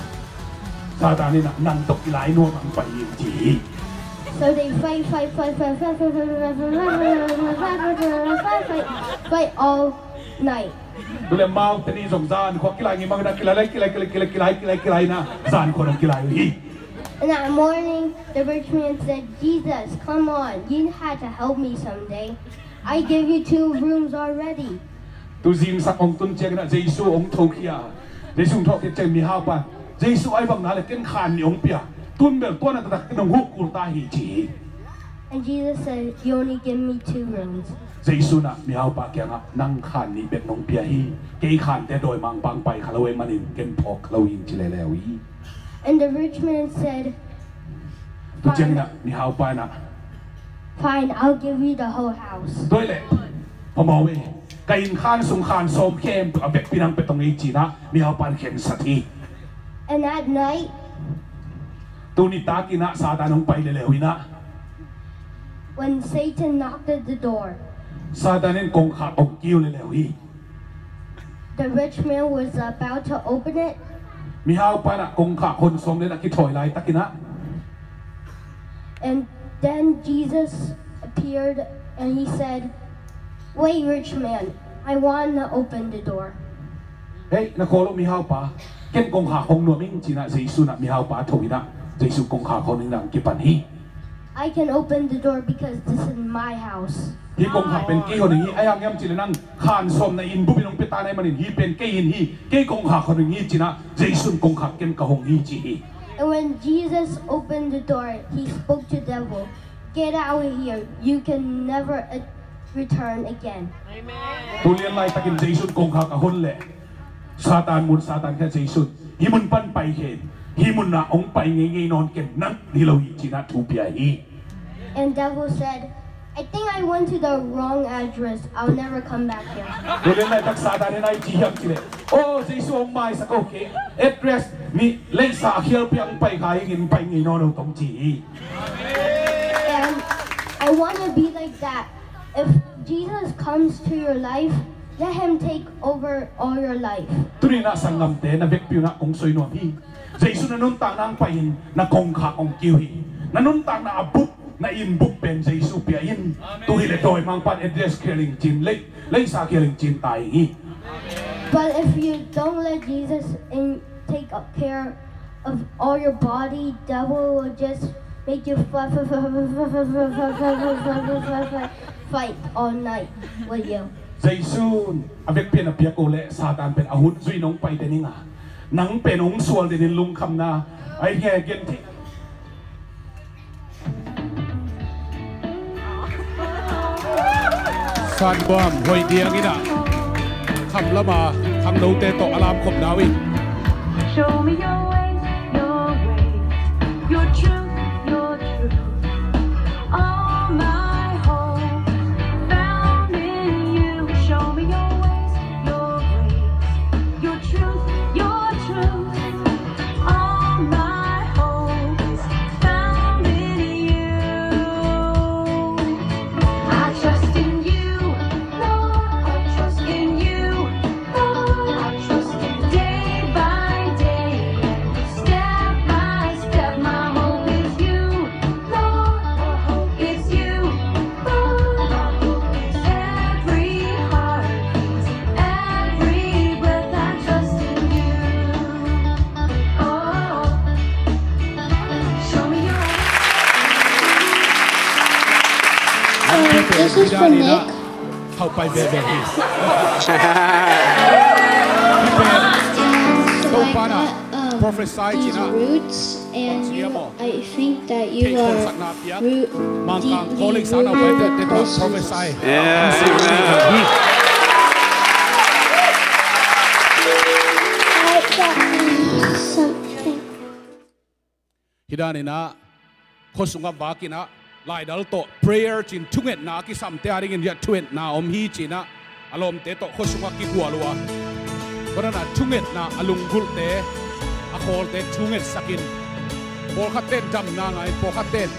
Satan in ah, "Nang tawh kilai nuam ing, pai in," ci hi. So they fight, fight, fight all night. Tu leh amau teni zong zan khua kilai ngimang in ah kilai, kilai, kilai, kilai, kilai, kilai, kilai, kilai in ah zan khua dong kilai uh hi. And that morning, the rich man said, "Jesus, come on, you had to help me someday. I gave you two rooms already." Tu zingsang hong tun ciangin ah Jesu hong thokhia. Jesu hong thokhia ciang mihaupa, "Jesu, ahih bang na leh ken khan nih hong pia. Tun bel tua na taktak ken hong huh kul ta hi," ci hi. And Jesus said, "You only give me two rooms." Jesu in ah mihaupa kiangah, "Nang khan nih bek nong pia hi. Kei khante dawimangpa hong pai kha lo ahih manin ken phawk kha lo ing," ci leuleu hi. And the rich man said, Tu ciangin ah mihaupa in ah, "Fine, I'll give you the whole house." Tua leh phamawh ei, "Ka inn khan sung khan sawm khempeuh a vekpi-in hong pia tong ei," ci-in ah mihaupa in khensat hi. And that night, Tu nitak in ah Satan hong pai leuleu in ah. When Satan knocked at the door, Satan in kongkhak hong kiu leuleu hi. The rich man was about to open it. Mihaupa in ah kongkhak hong sawm leh a kithawi laitakin ah. And then Jesus appeared and he said, "Wait, rich man, I want to open the door." "Hei, na khawl uh mihaupa, ken kongkhak hong nuam ing," ci-in ah Jesu in ah mihaupa tho in ah Jesu kongkhak hong in ah kipan hi. "I can open the door because this is my house." "Hih kongkhak pen kei hong hi, a hiang hiam cih leh nang khan sawm na inn bup in hong pia ta na hih manin hih pen kei inn hi, kei kongkhak hong hi," ci-in ah Jesu in, "Kongkhak ken ka hong hi," ci hi. And when Jesus opened the door, he spoke to devil, "Get out of here. You can never, uh, return again." Tu lian laitakin Jesu in kongkhak a hon leh Satan mun Satan khia Jesu in, "Hih mun pan pai kei in. Hih mun ah hong pai ngeingei nawn ken, nang hi lo hi," ci-in ah thu pia hi. And devil said, "I think I went to the wrong address. I'll never come back here." Tu lian laitak Satan in a i ci hiam cih leh, "Oh, Jesu hong maisak, okay. Address nih leisa khial piang pai kha ing in, pai ngei nawn lo tong," ci hi. And I want to be like that. If Jesus comes to your life, let him take over all your life. Tuni in ah sanggamte, na vekpi un ah kong soi nuam hi. Jesu na nuntakna hong pai in, na kongkhak hong kiu hi. Na nuntakna a bup, na inn bup pen Jesu pia in. Tu hi leh dawimangpa'n address khial ing ci-in, lei, leisa khial ing ci-in tai hi. But if you don't let Jesus in, take up care of all your body, devil will just make you fight, fight all night with you. Jesu in a vekpi-in a piak uh leh Satan pen a hun zui-in hong pai den ing a, nang pen hong sual den in lungkhamna. Ai nge gen thei. Sanbuam hoih diang in a, kham lam a khangnote tawh a lamkhopna uh hi. Show me your ways, your ways, your truth, your truth. All my hope found in you. Show me your ways, your ways, your truth, your truth. All my hope is found in you. I trust in you, Lord, I trust in you, Lord, I trust in day by day, step by step. My hope is you, Lord, my hope is you, Lord, my hope is every heartbeat, every breath. I trust in you. Oh, show me your This is for Nick. Khauh pai bebe hi. Hi pen Topa in a, um, prophecy ci-in a, roots And you, I think that you are ru-, deeply rooted in Christ Jesus. Yeah, amen. I got something. Hih danin ah, khua sungah vakin ah, laidal tawh prayer cin thungetna a kisamte a dingin hih ah thungetna om hi ci-in ah, a lawmte tawh khua sungah kigual uh a. Tua dan ah thungetna a lunggulhte, a khawlte thungetsakin, pawlkhatte in damna ngah in, pawlkhatte in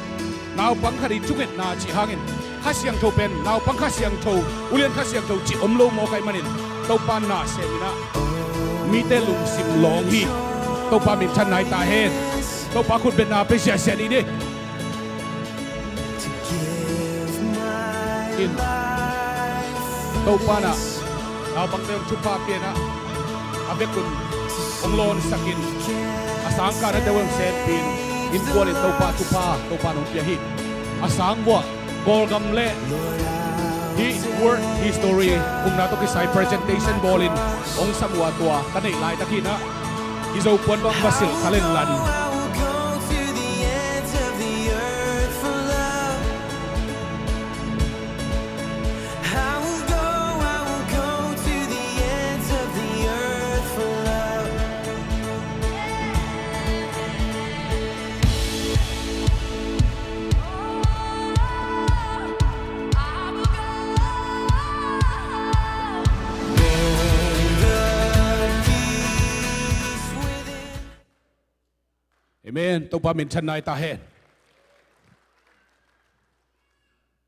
naupang khat ii thungetna cih hangin, Kha Siangtho pen naupang Kha Siangtho, ulian Kha Siangtho cih om lo mawk ahih manin, Topa nasem in ah mite lungsim lawng hi. Topa minthanna hi ta hen. Topa khutbetna pia siasia ni ni. In, Topa in ah naupangte hong thupha pia in ah, a vekun hong lawnsakin, a sangkahna te hong senpi-in, innkuan in Topa thupha Topa in hong pia hi. A sang vuah Kawlgam le hih world history umna tawh kisai presentation bawlin hong sam uh a, tua ka neih laitak hi in ah, i Zo puan bang va silh kha leng lan. Amen. Topa minthanna hi ta hen.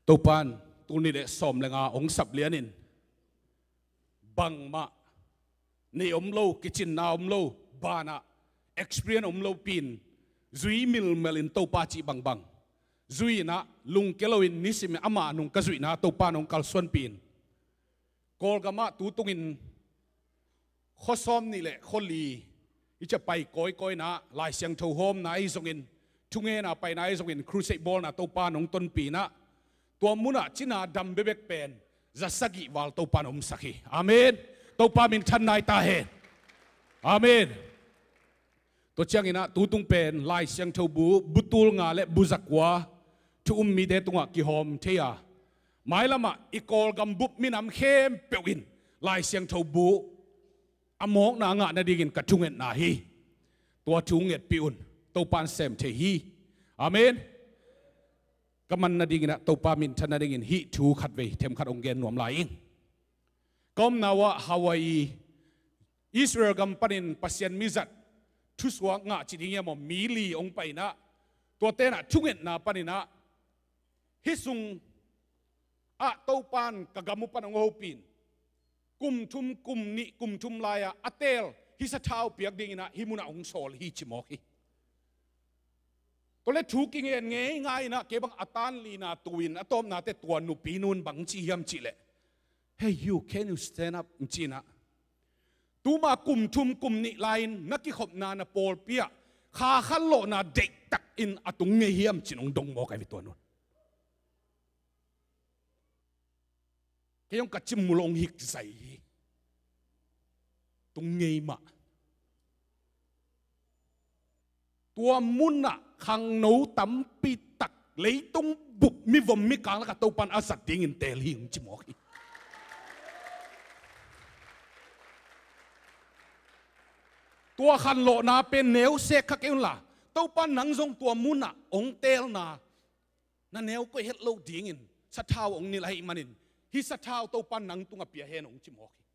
Topa in tul nih le sawm le nga hong sap lianin, bangmah nei om lo, kicinna om lo, banah experience om lopi-in, zui milmelin Topa cih bangbang zui in ah, lungkia loin nisim in ama nung ka zuihna Topa in hong kalsuanpi-in, Kawlgamah tutungin khua sawm nih le khua li, i cia pai kawikawi in ah, Lai Siangtho hawmna ahi zongin, thungena paina ahi zongin, crusade bawlna Topa in hong tonpi in ah, tua munah cina dam bekbek pen za sagih val Topa in omsak hi. Amen. Topa minthanna hi ta hen. Amen. Tua ciangin ah tutung pen Lai Siangtho bu, bu tul nga le bu za kua thu um mite tungah kihawm thei a, mailamah i Kawlgam bup minam khempeuh in Lai Siangtho bu a mawkna ngah nadingin ka thungetna hi. Tua thu ngetpih un. Topa in sem thei hi. Amen. Ka man nadingin ah, Topa minthan nadingin hih thu khatvei themkhat hong gen nuam lai ing. Ka omna uh ah Hawaii, Israel gam panin Pasian mizat thusuak ngah ci ding hiam aw, mi li hong pai in ah, tuate in ah thungetna panin ah, hih sungah Topa in ka gam uh pan hong hopih in, kum thum, kum nih, kum thum lai-ah a teel hih sathau piak dingin ah hih munah hong sawl hi ci mawk hi. Tua leh thu kingen ngeingai in ah, kei bang a tan lina tu-in a tawpnate tua nupi nu in bang ci hiam cih leh, "Hey you, can you stand up?" ci in ah, "Tuma kum thum kum nih lai-in na kikhopna na pawlpi ah kha khanlawhna deihtakin a tung ngei hiam?" ci-in hong dong mawk ahi ve tua nu in. Kei hong ka cimul hong hik zai hi. Tung ngei mah. Tua munah khangno tampi tak, leitung bup mivom mikang lakah Topa in a zat dingin teel hi hong ci mawk hi. Tua khanlawhna pen neu sek kha kei un la, Topa in nang zong tua munah hong teelna na neu koih het loh dingin sathau hong nilh ahih manin, hih sathau Topa in nang tungah pia hen hong ci mawk hi.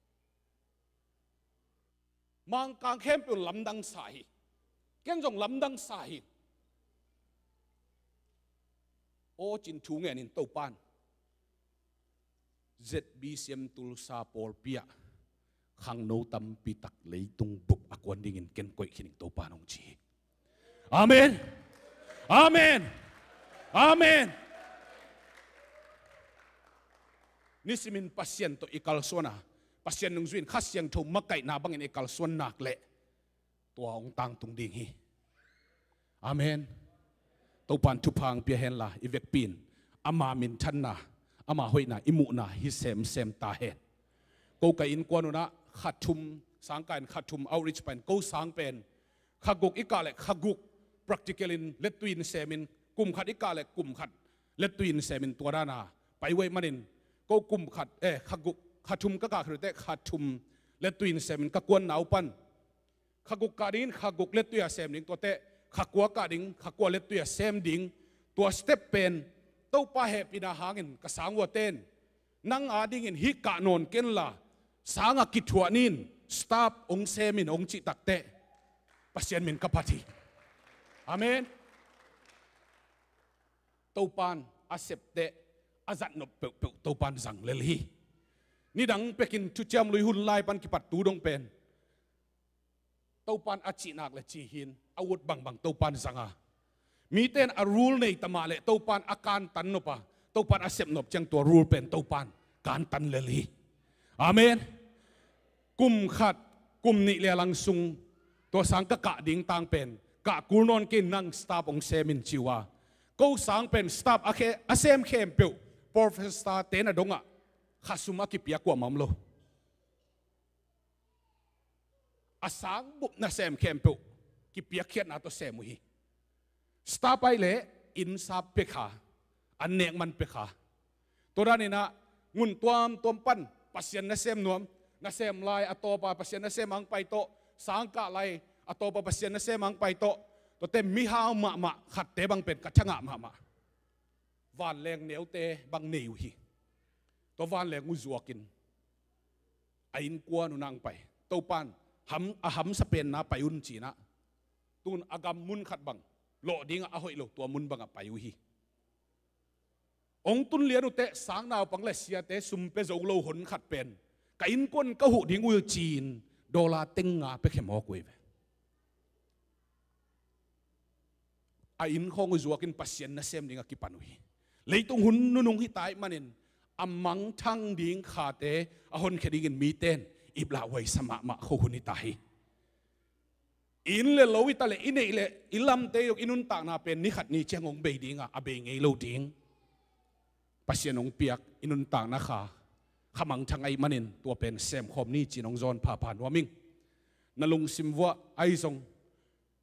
Mangkang khempeuh in lamdang sa hi. Ken zong lamdang sa hi. Aw ci-in thu ngenin Topa in Z B C M Tulsa pawlpi ah khangno tampi tak leitung bup a kuan dingin ken koih khin ing Topa in hong ci hi. Amen. Amen. Amen. Nisimin Pasian tawh i kalsuan a, Pasian nungzui in Kha Siangtho makaihna bangin i kalsuan nak leh tua hong tangtung ding hi. Amen. Topa in thupha hong pia hen la, i vekpi in ama minthanna, ama hoihna i muhna hi semsem ta hen. Ko ka innkuan un ah kha thum, sangkah in kha thum outreach pan, ko sang pen kha guk, i kah leh kha guk practical in lettui in semin, kum khat i kah leh kum khat lettui in semin tua dana pai uh ahih manin, ko kum khat, eh, kha guk, kha thum ka kah khit uh teh kha thum lettui in semin ka kuanna uh pan kha guk kah dingin kha guk lettui a sem ding, tua teh kha kua kah ding, kha kua lettui a sem ding. Tua step pen Topa hehpihna hangin ka sang uh a ten, nang adingin hih kah nawn kenla, sangah kithuah ni in, staff hong sem in hong cih takteh Pasian min ka phat hi. Amen. Topan a septeh a zatnop peuhpeuh Topan zang lel hi. Nidang pekin thuciam lui hun lai pan kipat tu dong pen Topan a cih nak le ci hi in, a ut bangbang Topan zanga, mite in a rule nei ta mah leh Topan a kantan nop a, Topan a sep nop ciang tua rule pen Topan kantan lel hi. Amen. Kum khat, kum nih le a lang sung tua sang ka kah ding tang pen kah kul nawn kei in, nang staff hong sem in ci uh a, ko sang pen staff a khe, a sem khempeuh professor te na dongah kha sum a kipiak kuamah om lo. A sang bup nasem khempeuh kipiakkhiatna tawh sem uh hi. Staff ahih leh inn sap pia kha, an nek man pia kha. Tua danin ah ngun tuamtuam pan Pasian nasem nuam, nasem lai a tawpa Pasian nasem hong pai tawh, sang kah lai a tawpa Pasian nasem hong pai tawh, tuate mihau mahmah khatte bang pen ka thangah mahmah. Vanleng neute bang nei uh hi. Tua vanleng uh zuakin a innkuan uh nang pai. Topan ham, a hamsa penna pai un ci-in ah, tun a gam mun khat bang lawh dingah a hoih lo tua mun bangah pai uh hi. Hong tun lian uh teh sang naupang le siate sum pia zo lo hon khat pen ka innkuan ka huh ding uh ci-in dollar teng nga pia khe mawk uh hi ve. A inn khawng uh zuakin Pasian nasem dingah kipan uh hi. Leitung hun nunung hi ta ahih manin a mangthang ding khate a honkhia dingin mite in iplahhuaisa mahmah kho hun hi ta hi. I inn le lo hi ta leh, i neih le i lamte zong i nuntakna pen ni khat ni ciang hong bei dingah a bei ngei lo ding. Pasian hong piak i nuntakna kha, kha mangthang ahih manin tua pen semkhawm ni ci-in hong zawn phapha nuam ing. Na lungsim vuah ahi zong,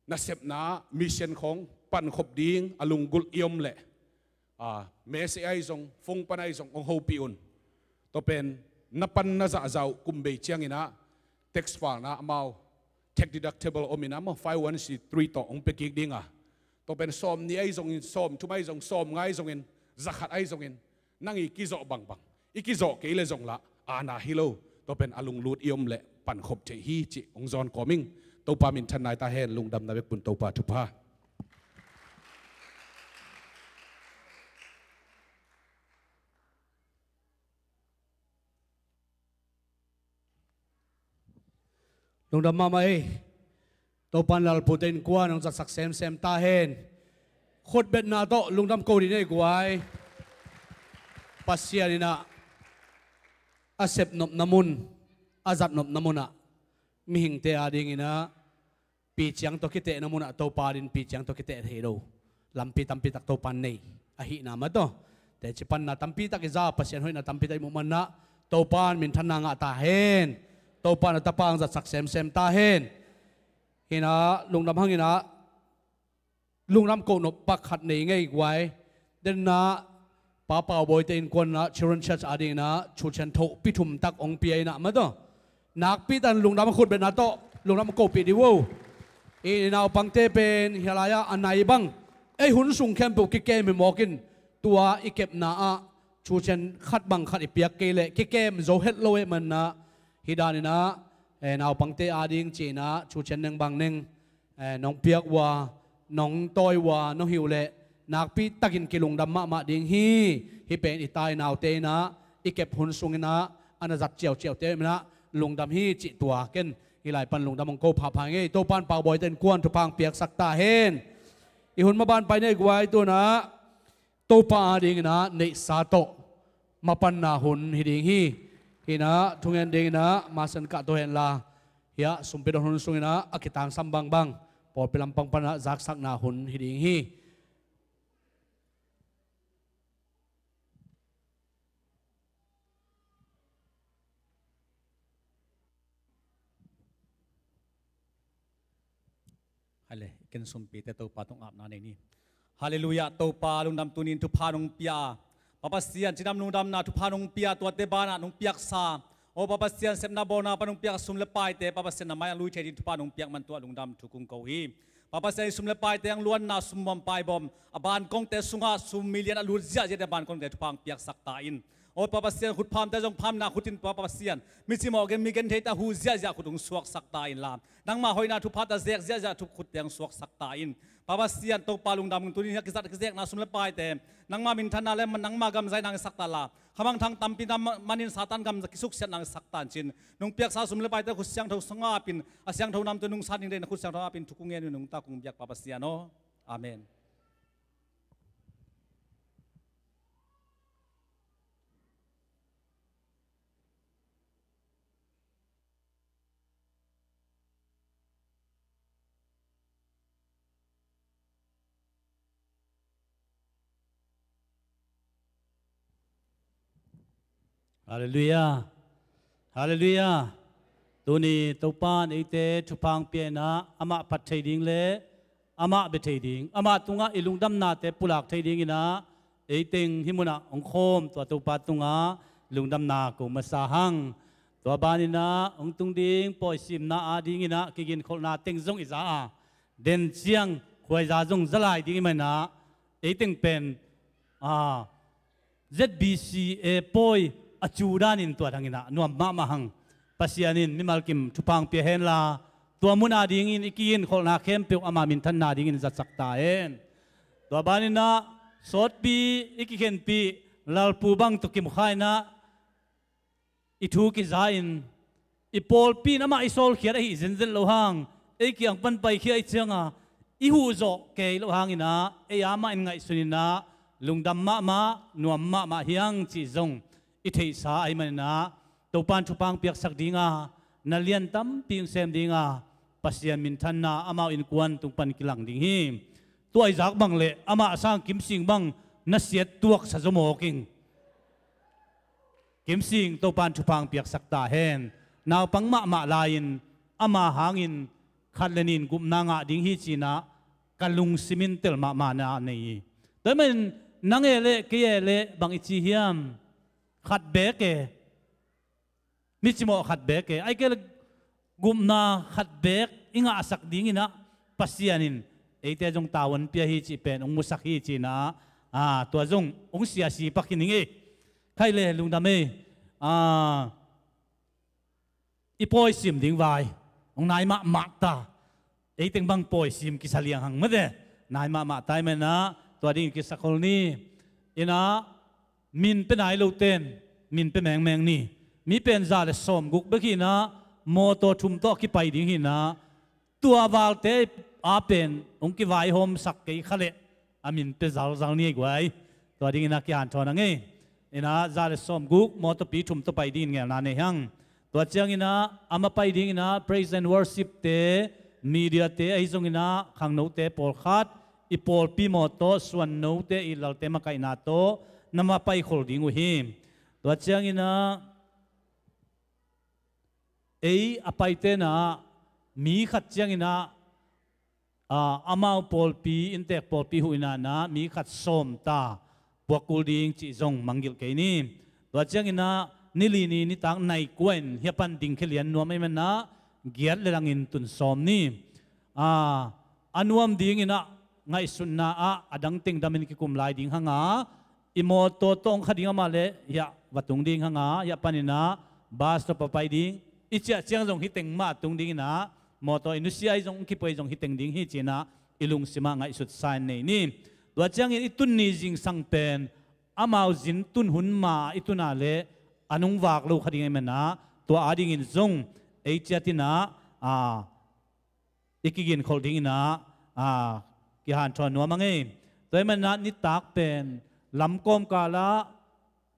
nasepna ah mission khawng pankhop ding a lunggulh i om leh, a, message ahi zong, phone pan ahi zong hong hopih un. Tua pen na pan na zahzah uh kum bei ciangin ah tax file-na amau tax deductible om in ah maw, five oh one C three tawh hong pia kik ding a. Tua pen sawm nih ahi zongin, sawm thum ahi zong, sawm nga ahi zongin, za khat ahi zongin, nang i kizawh bangbang, i kizawh kei leh zong lah aana hi lo. Tua pen a lunglut i om leh pankhop theih hi cih hong zawn kawm ing. Topa minthan nai ta hen. Lungdamna bekbun Topa thupha. Lungdam mahmah ei. Topan lalpute innkuan hong zatsak semsem ta hen. Khutbetna tawh lungdam ko dih ni ei guai. Pasian in ah a sepnopna mun, a zatnopna munah, mihingte adingin ah piciang tawh kitehna munah Topa adingin piciang tawh kiteh thei lo lampi tampitak Topan nei ahihna mah tawh, teci panna tampitak i za, Pasian hoihna tampitak i muh manah Topan minthanna ngah ta hen. Topan a tapa hong zatsak semsem ta hen. Hi in ah lungdam hang in ah lungdam kohnop pak khat nei ngei guai. Denah Pa Pau Bawite innkuan in ah Children Church adingin ah thucian thohpi thum tak hong pia in ah mah tawh, nakpi takin lungdam a khutbetna tawh lungdam a kohpih dih uh. I naupangte pen hia lai-ah a nai bang ei hun sung khempeuh kikem hi mawk in, tua i kepna ah thucian khat bang khat i piak kei leh kikem zo het lo ahih manah, hih danin ah, eh, naupangte ading ci-in ah thucian neng bang neng, eh, nong piak uh a, nong tawi uh a, nong hih uh leh nakpi takin kilungdam mahmah ding hi. Hih pen i ta i naute in ah i kep hun sungin ah a na zat ciauciaute in ah lungdam hi cih tua ken hih lai pan lungdam hong ko phapha ing ei. Topan Pau Bawite innkuan thupha hong piaksak ta hen. I hun maban pai ni ei guai. Tu-in ah Topa adingin ah neihsa tawh mapanna hun hi ding hi. Hi in ah thungen dingin ah Masan kah to hen la, hiah sumpi don hun sungin ah a kitangsam bangbang pawlpi lampang pan ah zaksakna hun hi ding hi. Le, i ken sumpite Topa tungah apna nei ni. Halleluiah, Topa lungdam, tuni-in thupha nong pia a, Pa Pasian, cidam lungdamna thupha nong pia, tuate banah nong piaksa, aw Pa Pasian, sepna bawlna pan nong piak a sum le paite, Pa Pasian, na mai-ah lui thei ding thupha nong piak man tuah lungdam thu kong ko hi. Pa Pasian, i sum le paite hong luanna, sum bom pai bom, a bankongte sungah sum million a lut ziahziahte bankongte thupha hong piaksak ta in. Aw Pa Pasian, khut phamte zong phamna khut in, Pa Pasian, mi cimawh gen, mi gentheite a hu ziahziah khut hong suaksak ta inla, nangmah hoihna thupha ta zek ziahziah thu khutte hong suaksak ta in. Pa Pasian, Topa lungdam, tuni-in a kizat kizekna sum le paite nangmah minthanna le nangmah gam zaina hong sak ta la, khamangthang tampi na manin Satan gam kisuksiatna hong sak ta in cin. Nong piaksa sum le paite khut siangtho sungah ap in, a siangtho namte nong san ding deih na khut siangtho ap in thu kong ngen uh, nong tak kong biak Pa Pasian aw. Amen. Halleluiah. Halleluiah. Tuni Topa in eite thupha hong pia in ah, amah phat thei ding le amah bia thei ding, amah tungah i lungdamnate pulak thei ding in ah, ei teng hih munah hong khawm tua Topa tungah lungdamna ko masa hang. Tua ban in ah hong tung ding pawisimna ading in ah kiginkholhna teng zong i za a, den ciang khuaiza zong za lai ding i hih man in ah, ei teng pen, a, Z B C A pawi a cu dan in tua dang in ah nuam mahmah hang. Pasian in mimal kim thupha hong pia hen la, tua mun adingin i kiginkholhna khempeuh ama minthanna dingin zatsak ta hen. Tua ban in ah sawtpi i kikhenpih Lalpu bang tawh kimkha in ah, i thu kiza in, i pawlpi in amah i sawlkhiat ahi zenzen loh hang, ei kiang pan paikhia i cianga i huh zawh kei loh hang in ah, ei amah in ngaihsun in ah lungdam mahmah, nuam mahmah hi hang cih zong i theihsa ahih man in ah, Topa in thupha hong piaksak ding a, na lian tampi hong sem ding a, Pasian minthanna amau innkuan tung pan kilang ding hi. Tua i zak bang le amah sang Kimsing bang na siat tuaksa zaw mawk ing. Kimsing Topa in thupha hong piaksak ta hen. Naupang mahmah lai-in ama hangin khat le nih in gupna ngah ding hi ci-in ah ka lungsim in tel mahmahna nei hi. Tua ahih manin nang e le kei e le bang i ci hiam? Khat beek e. Mi cimawh khat beek e, ahih kei leh gupna khat beek i ngahsak ding in ah Pasian in eite zong tavuan pia hi cih pen hong musak hi ci-in ah, a, tua zong hong siasi pak hi ning e. Khai le lungdam e. A, i pawisim ding vai hong nai mahmah ta. Ei teng bang pawisim kisa liang hang mate, nai mahmah ta ahih man in ah tua dingin kisakhol ni. In ah min pia nai lote in min pia mengmeng ni. Mi pen za le sawmguk bek hi in ah, mawtaw thum tawh a kipai ding hi in ah, tua valte a pen hong kivaihawmsak kei kha leh a min pia zalzal ni ei guai. Tua ding in ah kihanthawn a ngei. In ah za le sawmguk, mawtawpi thum tawh pai dingin ngelna nei hang. Tua ciangin ah a ma pai ding in ah praise and worship te, media te ahi zongin ah khangnote pawlkhat, i pawlpi mawtaw, suannote, i lalte makaihna tawh na ma paikhol ding uh hi. Tua ciangin ah ei a paite in ah mi khat ciangin ah, a, amau pawlpi, inntek pawlpi huh in ah na mi khat sawm ta puak kul ding cih zong mangngilh kei ni. Tua ciangin ah ni li ni nitak nai kua in hia pan dingkhia lian nuam ahih man in ah giat le lang in tun sawm ni. A, a nuam ding in ah ngaihsutna ah a dang teng dam in kikum lai ding hang a, i mawtaw tawh hong kha ding amah leh hiah va tung ding hang a, hiah pan in ah bus tawh pa pai ding, i ciah ciang zong hih teng mah tung ding in ah, mawtaw i nusia ahi zong, hong kipua ahi zong hih teng ding hi ci-in ah i lungsim ah ngaihsut sa in nei ni. Tua ciangin i tun ni zingsang pen amau zin tun hun ma i tun a leh a nungvak lo kha ding ahih man in ah, tua adingin zong ei ciat in ah, a, i kiginkholh ding in ah, a, kihanthawn nuam a ngei. Tua ahih man in ah nitak pen lam kawmkal ah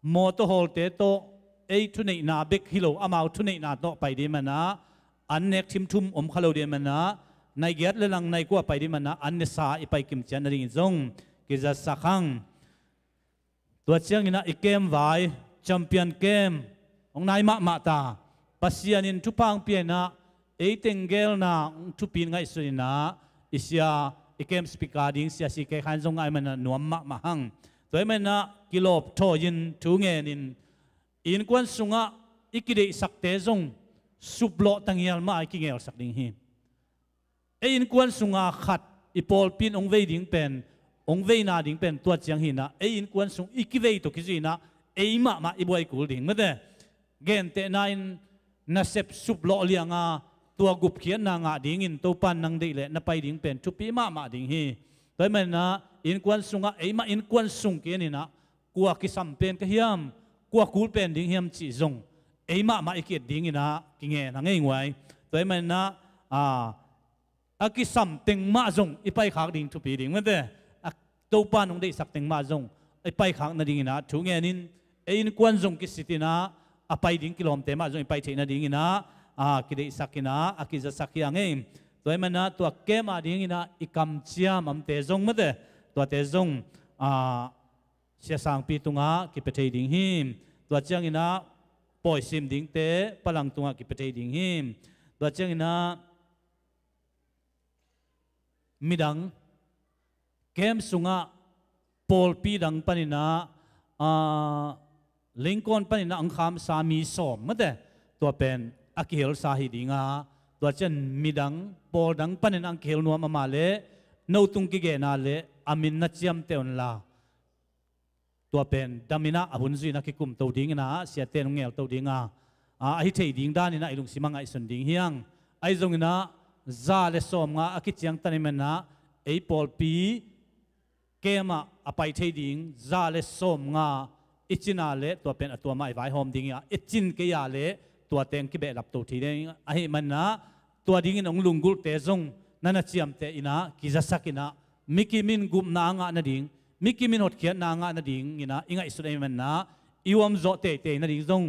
mawtaw hawlte tawh ei thuneihna bek hi lo, amau thuneihna tawh pai ding ahih man in ah, an nek thimthum om kha lo ding ahih man in ah, nai giat le lang nai kua pai ding ahih man in ah, an nesa i pai kim ciat nadingin zong kizatsak hang. Tua ciangin ah i camp vai, champion camp, hong nai mahmah ta. Pasian in thupha hong pia in ah, ei teng geelna hong thupi in ngaihsun in ah, i sia, i camp speaker ding sia si kei khan zong ngai mana nuam mahmah hang. Tua i mana kilawp thawi in thu ngen in, i innkuan sungah i kideihsakte zong suplawh tangial mah a i kingelsak ding hi. Ei innkuan sunga khat i pawlpi in hong vei ding pen, hong veina ding pen tua ciang hinah, ei innkuan sung i kivei tawh kizuinah, ei mahmah i buai kul ding mate. Gentehna in nasep suplawh lianga tua gupkhiatna ngah dingin Topan nang deih leh na pai ding pen thupi mahmah ding hi. Tua i manah innkuan sungah, ei mah innkuan sung kianinah, kua kisam pen ka hiam, kua kul pen ding hiam cih zong ei mahmah i ki-et dinginah kingen a ngei nguai. Tua i manah, a, a kisam teng mah zong i paikhak ding thupi ding mate. A, Topa nong deihsak teng mah zong i paikhak nadinginah thu ngenin, ei innkuan zong kisitinah a pai ding kilawmte mah zong i pai theih nadinginah, a, kideihsakinah a kizasak hi a ngei. Tua i manah tua camp a dinginah i kamciam amte zong mate, tuate zong, a, Sia Sangpi tungah kipia thei ding hi. Tua cianginah pawisim dingte palang tungah kipia thei ding hi. Tua cianginah midang camp sungah pawlpi dang paninah, a, Lincoln paninah ang khamsa mi sawm mate, tua pen a kihelsa hi dinga, tua cian midang pawl dang paninah ang kihel nuam amah leh no tung kigena leh a min na ciamteh unla. Tua pen daminah a hun zuinah kikumto dinginah siate nong ngelto dinga, a, ahi thei ding daninah i lungsim a ngaihsun ding hiang. Ahi zonginah za le sawmnga a kiciangtan i manah ei pawlpi camp ah a pai thei ding za le sawmnga i cina leh tua pen a tua mah i vaihawm ding hi a, i cin kei a leh tua teng kibehlapto thei ding ahi manah, tua dingin hong lunggulhte zong na na ciamteh inah kizasak inah, mikim in gupna a ngah nading, mikim in hotkhiatna a ngah nadinginah i ngaihsut ahi manah, i uamzawh teitei nading zong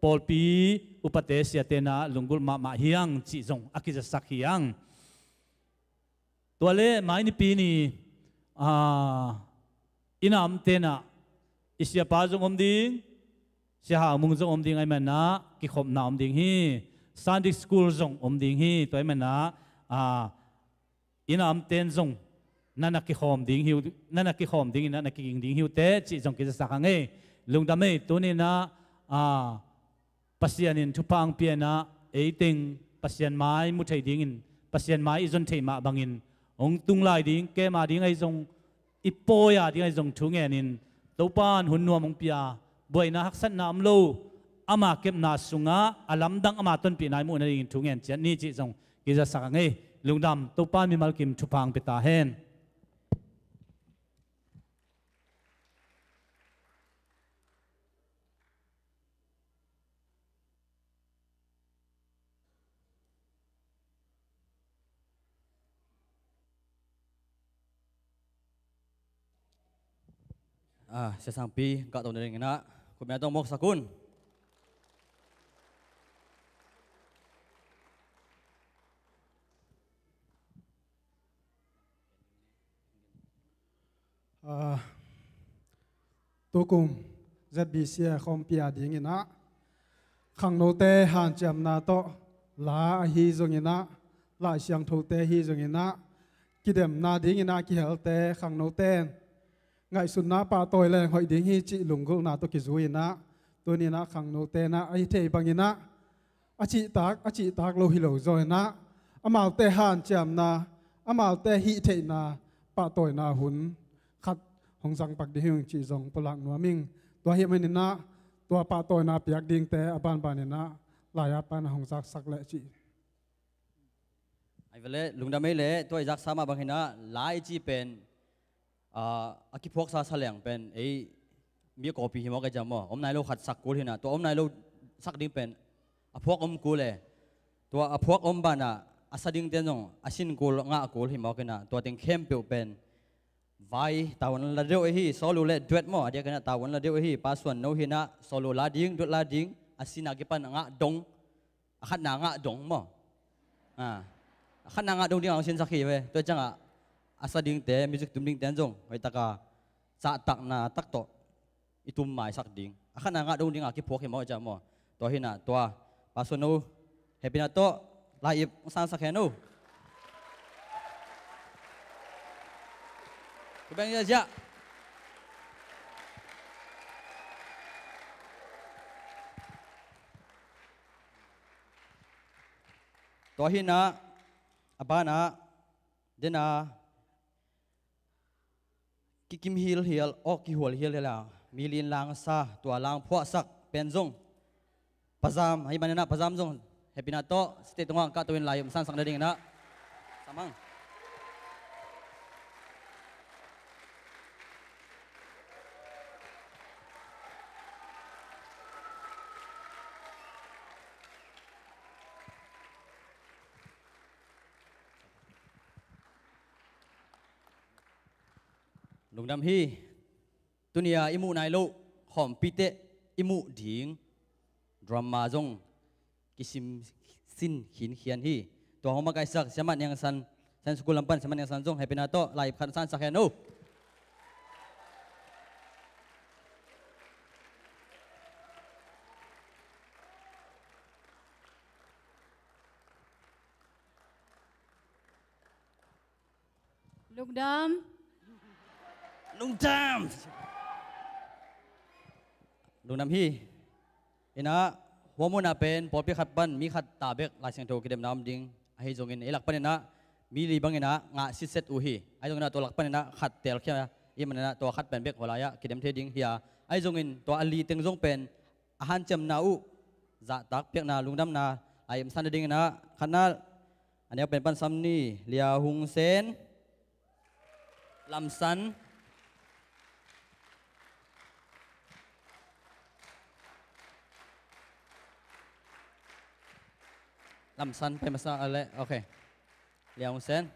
pawlpi upate siatenah lunggulh mahmah hiang cih zong a kizasak hiang. Tua le mai nipi ni, a, i namte nah i siapa zong om ding, Sia Hang Mung zong om ding ahi manah kikhopna om ding hi. Sunday school zong om ding hi. Tua ahi manah, a, i namten zong na na kikhawm ding hi uh, na na kikhawm dinginah na kiging ding hi uh teh cih zong kizasak a ngei. Lungdam ei, tuninah, a, Pasian in thupha hong pia inah, eiteng Pasian mai mu thei dingin, Pasian mai i zon thei mah bangin hong tung lai ding, camp a ding ahi zong, i pawi a ding ahi zong thu ngenin, Topa in hun nuam hong pia, buaina haksatna om lo, ama kepna sungah a lamdang ama tonpihna i muh nadingin thu ngen ciat ni cih zong kizasak a ngei. Lungdam, Topa in mimal kim thupha hong pia ta hen. Ah, Sia Sangpi, kah to na ding inah, khutbetna tawh mawksak un. Ah, tukum Z B C a khawmpi a dinginah khangnote hanciamna tawh la ahi zonginah, Lai Siangthote ahi zonginah, kidemna dinginah kihelte khangnote in ngaihsutna pahtawi leng hoih ding hi cih lunggulhna tawh kizui inah, tuninah khangnote inah ahi thei banginah a cihtak, a cihtak lo hi lo zaw inah, amaute hanciamna, amaute hihtheihna pahtawina hun khat hong zangpak ding hi ung cih zong pulak nuam ing. Tua hi maninah tua pahtawina piak dingte a banbaninah lai-at pan a hong zaksak leh cih. Ai vele, lungdam ei leh, tua i zaksa mah bang hinah, lai i ci pen, ah, a kiphuaksa saleng pen ei mi a kawpi hi mawk ei ciah maw? Om nai lo khat sak kul hinah, tua om nai lo sak ding pen a phuak om kul e. Tua a phuak om banah a sa dingte zong a sin kul, ngah kul hi mawk hinah, tua teng khempeuh pen vai tavuan la deuh ahi, solo le duet maw, a diakinah tavuan la deuh ahi, Pa Suan No hinah solo la ding, duet la ding, a sinah kipan a ngah dong, a khatna ngah dong maw? Ah, a khatna ngah dong dingah hong sinsak hi ve. Tua ciangah a sa dingte, music tum dingte in zong hoihtaka cahtakna tak tawh i tum maisak ding. A khatna ngah dong dingah kiphuak hi maw, ciah maw? Tua hinah tua, Pa Suan No, hehpihna tawh lai-ip hong sangsak hen uh. Khut beng ziahziah. Tua hi-in ah, a banah, den a, kikim hilhial, aw, kihual hilhial a, mi lin lang sa, tua lang phuahsak pen zong, Pa Zam, ahih manin ah Pa Zam zong hehpihna tawh stage tungah kahto in lai-um sansak nadingin ah sam hang. Lungdam hi. Tuni-a i muh nai loh khawmpite i muh ding drama zong kisim sin khinkhian hi. Tua hong makaihsak Siamah Niang San, Sunday School lam pan Siamah Niang San zong hehpihna tawh lai-ip khat sansak hen o. Lungdam. Lungdam. Lungdam hi. Inah, hua munah pen pawlpi khat pan mi khat ta bek Lai Siangtho kidemna om ding. Ahi zongin ei lak paninah mi li banginah ngah sitset uh hi. Ahi zonginah tua lak paninah khat teelkhia i maninah tua khat pen bek hua lai-ah kidem thei ding hi a. Ahi zongin tua a li teng zong pen a hanciamna uh zahtak piakna lungdamna lai-im san nadinginah khatna a neu pen pansam ni, Lia Hung Sen, Lam San, Lam San pai masa a leh, ok. Lia Hung Sen.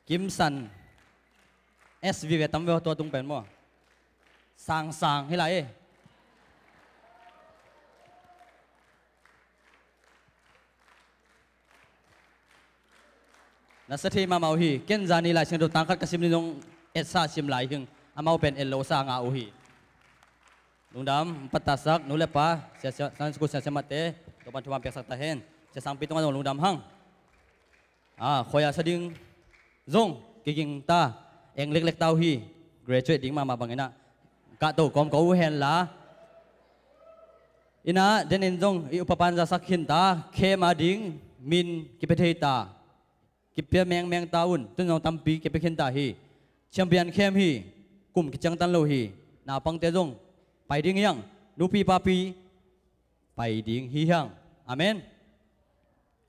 Kim San. S V ve tam ve tua tung pen maw. Sang sang hi lai e. Na sa thei mahmah uh hi. Ken zani Lai Siangtho tang khat ka sim ni zong etsa sim lai hing. Amau pen et lo sa ngah uh hi. Lungdam, pattasak, nu le pa, sia, sia, Sunday School sia, sia mate, Topan thuman piaksak ta hen. Sia Sangpi tungah zong lungdam hang. Ah, khuai-a sa ding zong kiging ta, eng leklek ta uh hi, graduate ding mahmah banginah kahto kawm ka uh henla. Inah, denin zong i upa pan zasak khin ta, khem a ding min kipia thei ta. Kipia mengmeng ta un, tun zong tampi kipia khin ta hi. Champion khem hi, kum kiciangtan lo hi. Naupangte zong pai ding hiang, nupi papi pai ding hi hiang. Amen.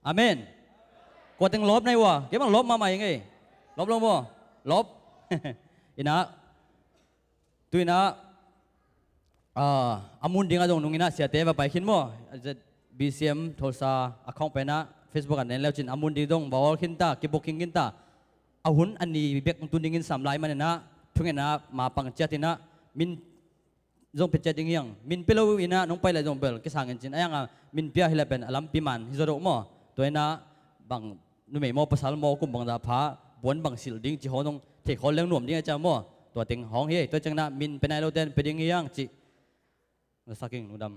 Amen. Kua teng lawp na hi uh a, kei bang lawp mahmah hi ngei. Lawp lo maw? Lawp. Inah, tu-inah, ah, a mun dingah zong nunginah siate va pai khin maw? B C M Tulsa account penah Facebook ah nen leucin a mun ding zong va awl khin ta, kibooking khin ta. A hun a ni bek tun dingin sam lai maninah thungetna mapang ciatinah min zong pia ciat ding hiang. Min pia lo inah nong pai lai zong bel kisangin cin a hiangah min pia hi lai pen a lampi man hi zaw doh maw? Tua inah bang numei maw pasal maw kum bangza pha buan bang silh ding ci haw zong thei khawl leng nuam ding a cia maw? Tua teng hawng hi. Tua cianginah min pia nai lote in pia ding hiang cih. Zasak ing, lungdam.